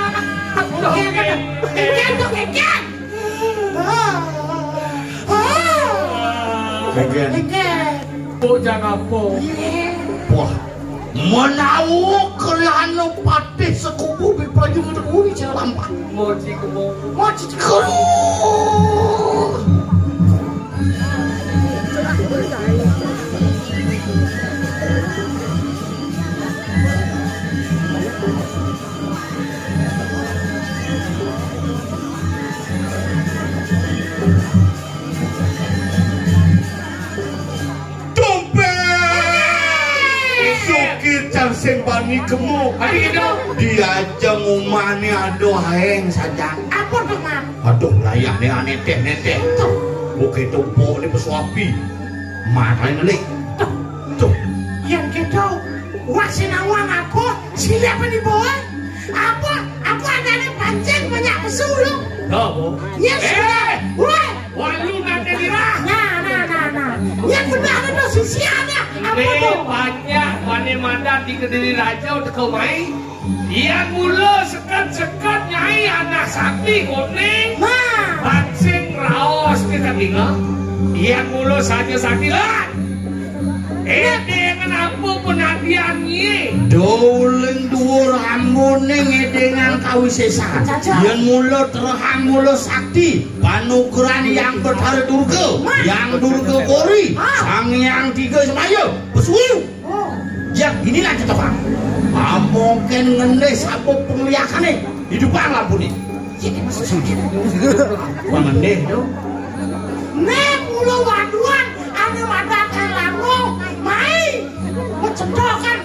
Kengken, kengken, kengken. Kengken. Kengken. Bujang apa? Wah. Menawa kelana patih sekubu bipayu ngetekuni celampah. Moji kebo. Moji kebo. Dompet! Sugih jar sing bani gemuk. Adi gitu. Diajeng umahne aduh aeng sajang. Apa tuh, Mang? Aduh, layahne aneteh-neteh. Tuh. Bukit tumpuk ni pesuapi. Matane nelik. Tuh. Tuh. Yang gitu, wak sinawang apa? Silih apa dibawa? Apa? Apa adane pancing banyak pesu lu? Apa? Ya sudah. Woi. Walu nate dirah. Nah, nah, nah, nah. Yang benar itu sisiannya. Apa tuh? Banyak wane madan di Kediri Raja udah kau mai. Yang mula seket-seket nyai anak sakti kuning. Nah. Pancing raos kita tinggal. Yen mula saja sakti lan. Eh, dengan apa penantian iki? Doling dhuwur ambune ngedengang kawisesan. Caca. Yen mula terhang mula sakti, panugrahan Yang Betara Durga, Yang Durga Kori, Sang Yang Tiga Semaya, pesuwi. Oh. Ya, inilah cetokan. Ah, mungkin ngendih sapa pengliakane, hidupang lampune. Sini masuk sini. Wah, ngendih, yo. Nek mula waduan, ane wadah kan lamo, mai. Kecedokan.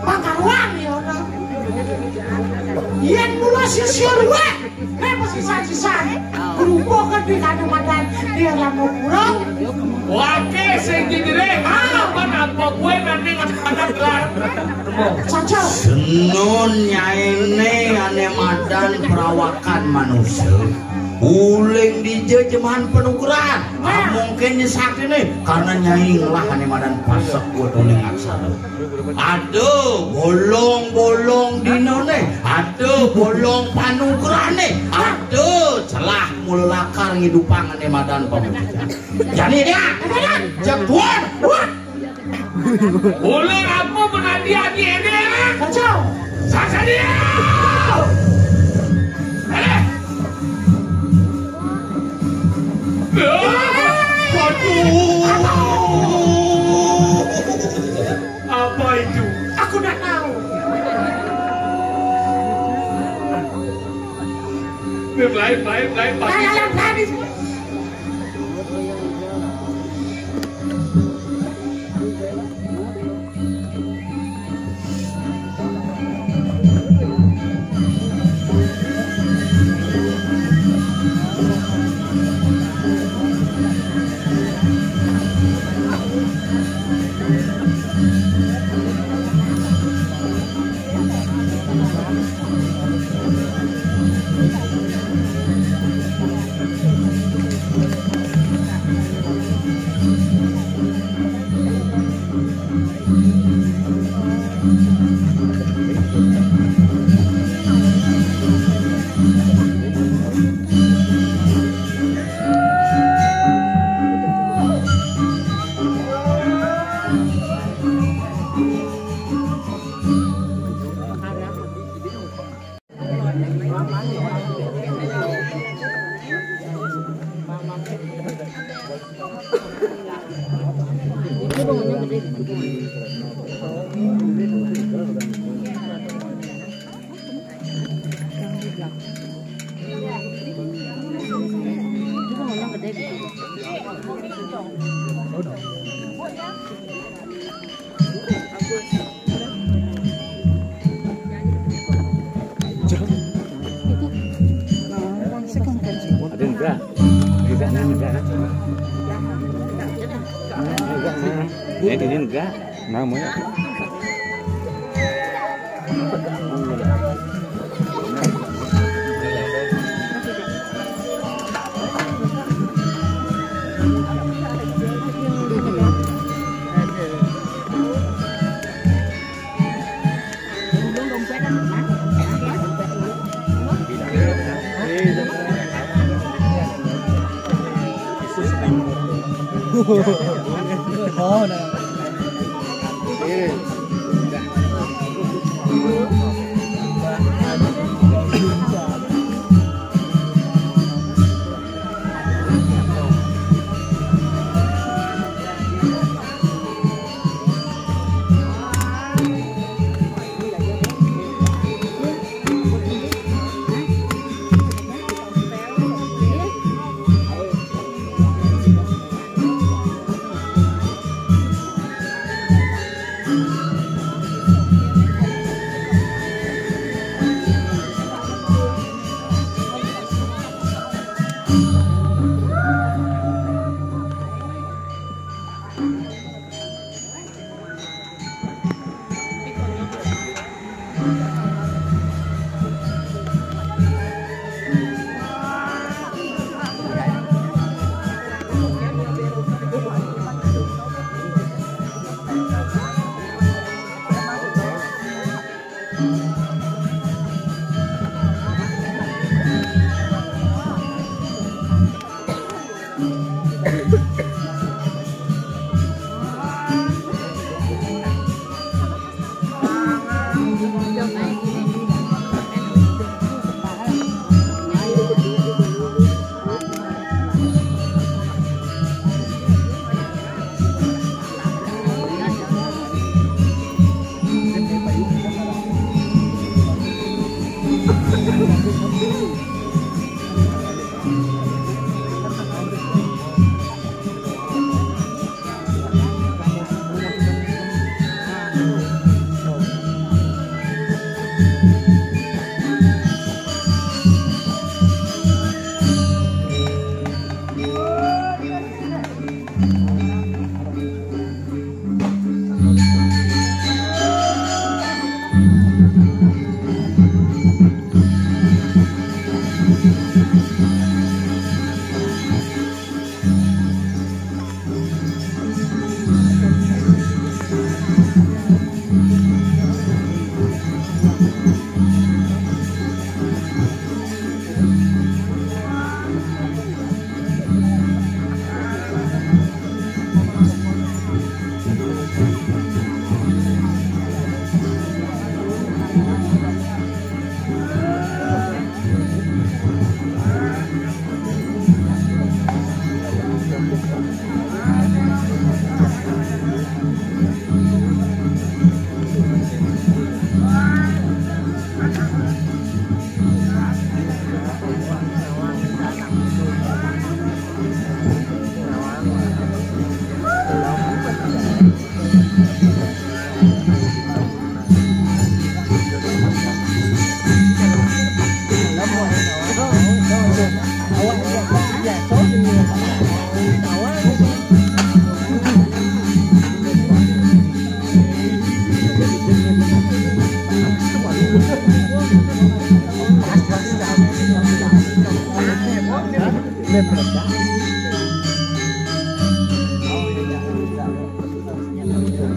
Pangkaruan, ya, ora. Yen mula sisya luwih, nek pesisah-sisah. Grupo kan di Kalimantan, dia lamo kurang. Wake sing didire, apa apa kowe nanti ngadep-ngadep gelar. Saja. Senun nyaine ane madan perawakan manusia. Uling dija jeman penugrahan. Nah. Mungkin nyesaktine karena nyai ngelah ane madan pasek kuat uling aksara. Aduh, bolong-bolong dinane. Aduh, bolong panugrahane. Aduh, celah mula lakar ngidupang ane madan pamujijat. Jani dia, jatuan. Oleh apa penanti agi ini? Kacau. Sasa dia. Eh. Waduh. Apa itu? Aku nggak tahu. Lain, lain, lain, Pak. Lain, lain, lain. Ada enggak? Enggak, nah, enggak. Enggak, nah. Ini, ini enggak. Namanya. Oh, no. Subuh.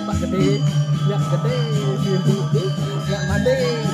Pak Gede, Nyak Gede, Nyak Made.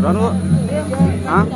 Turun, Bu. Hah?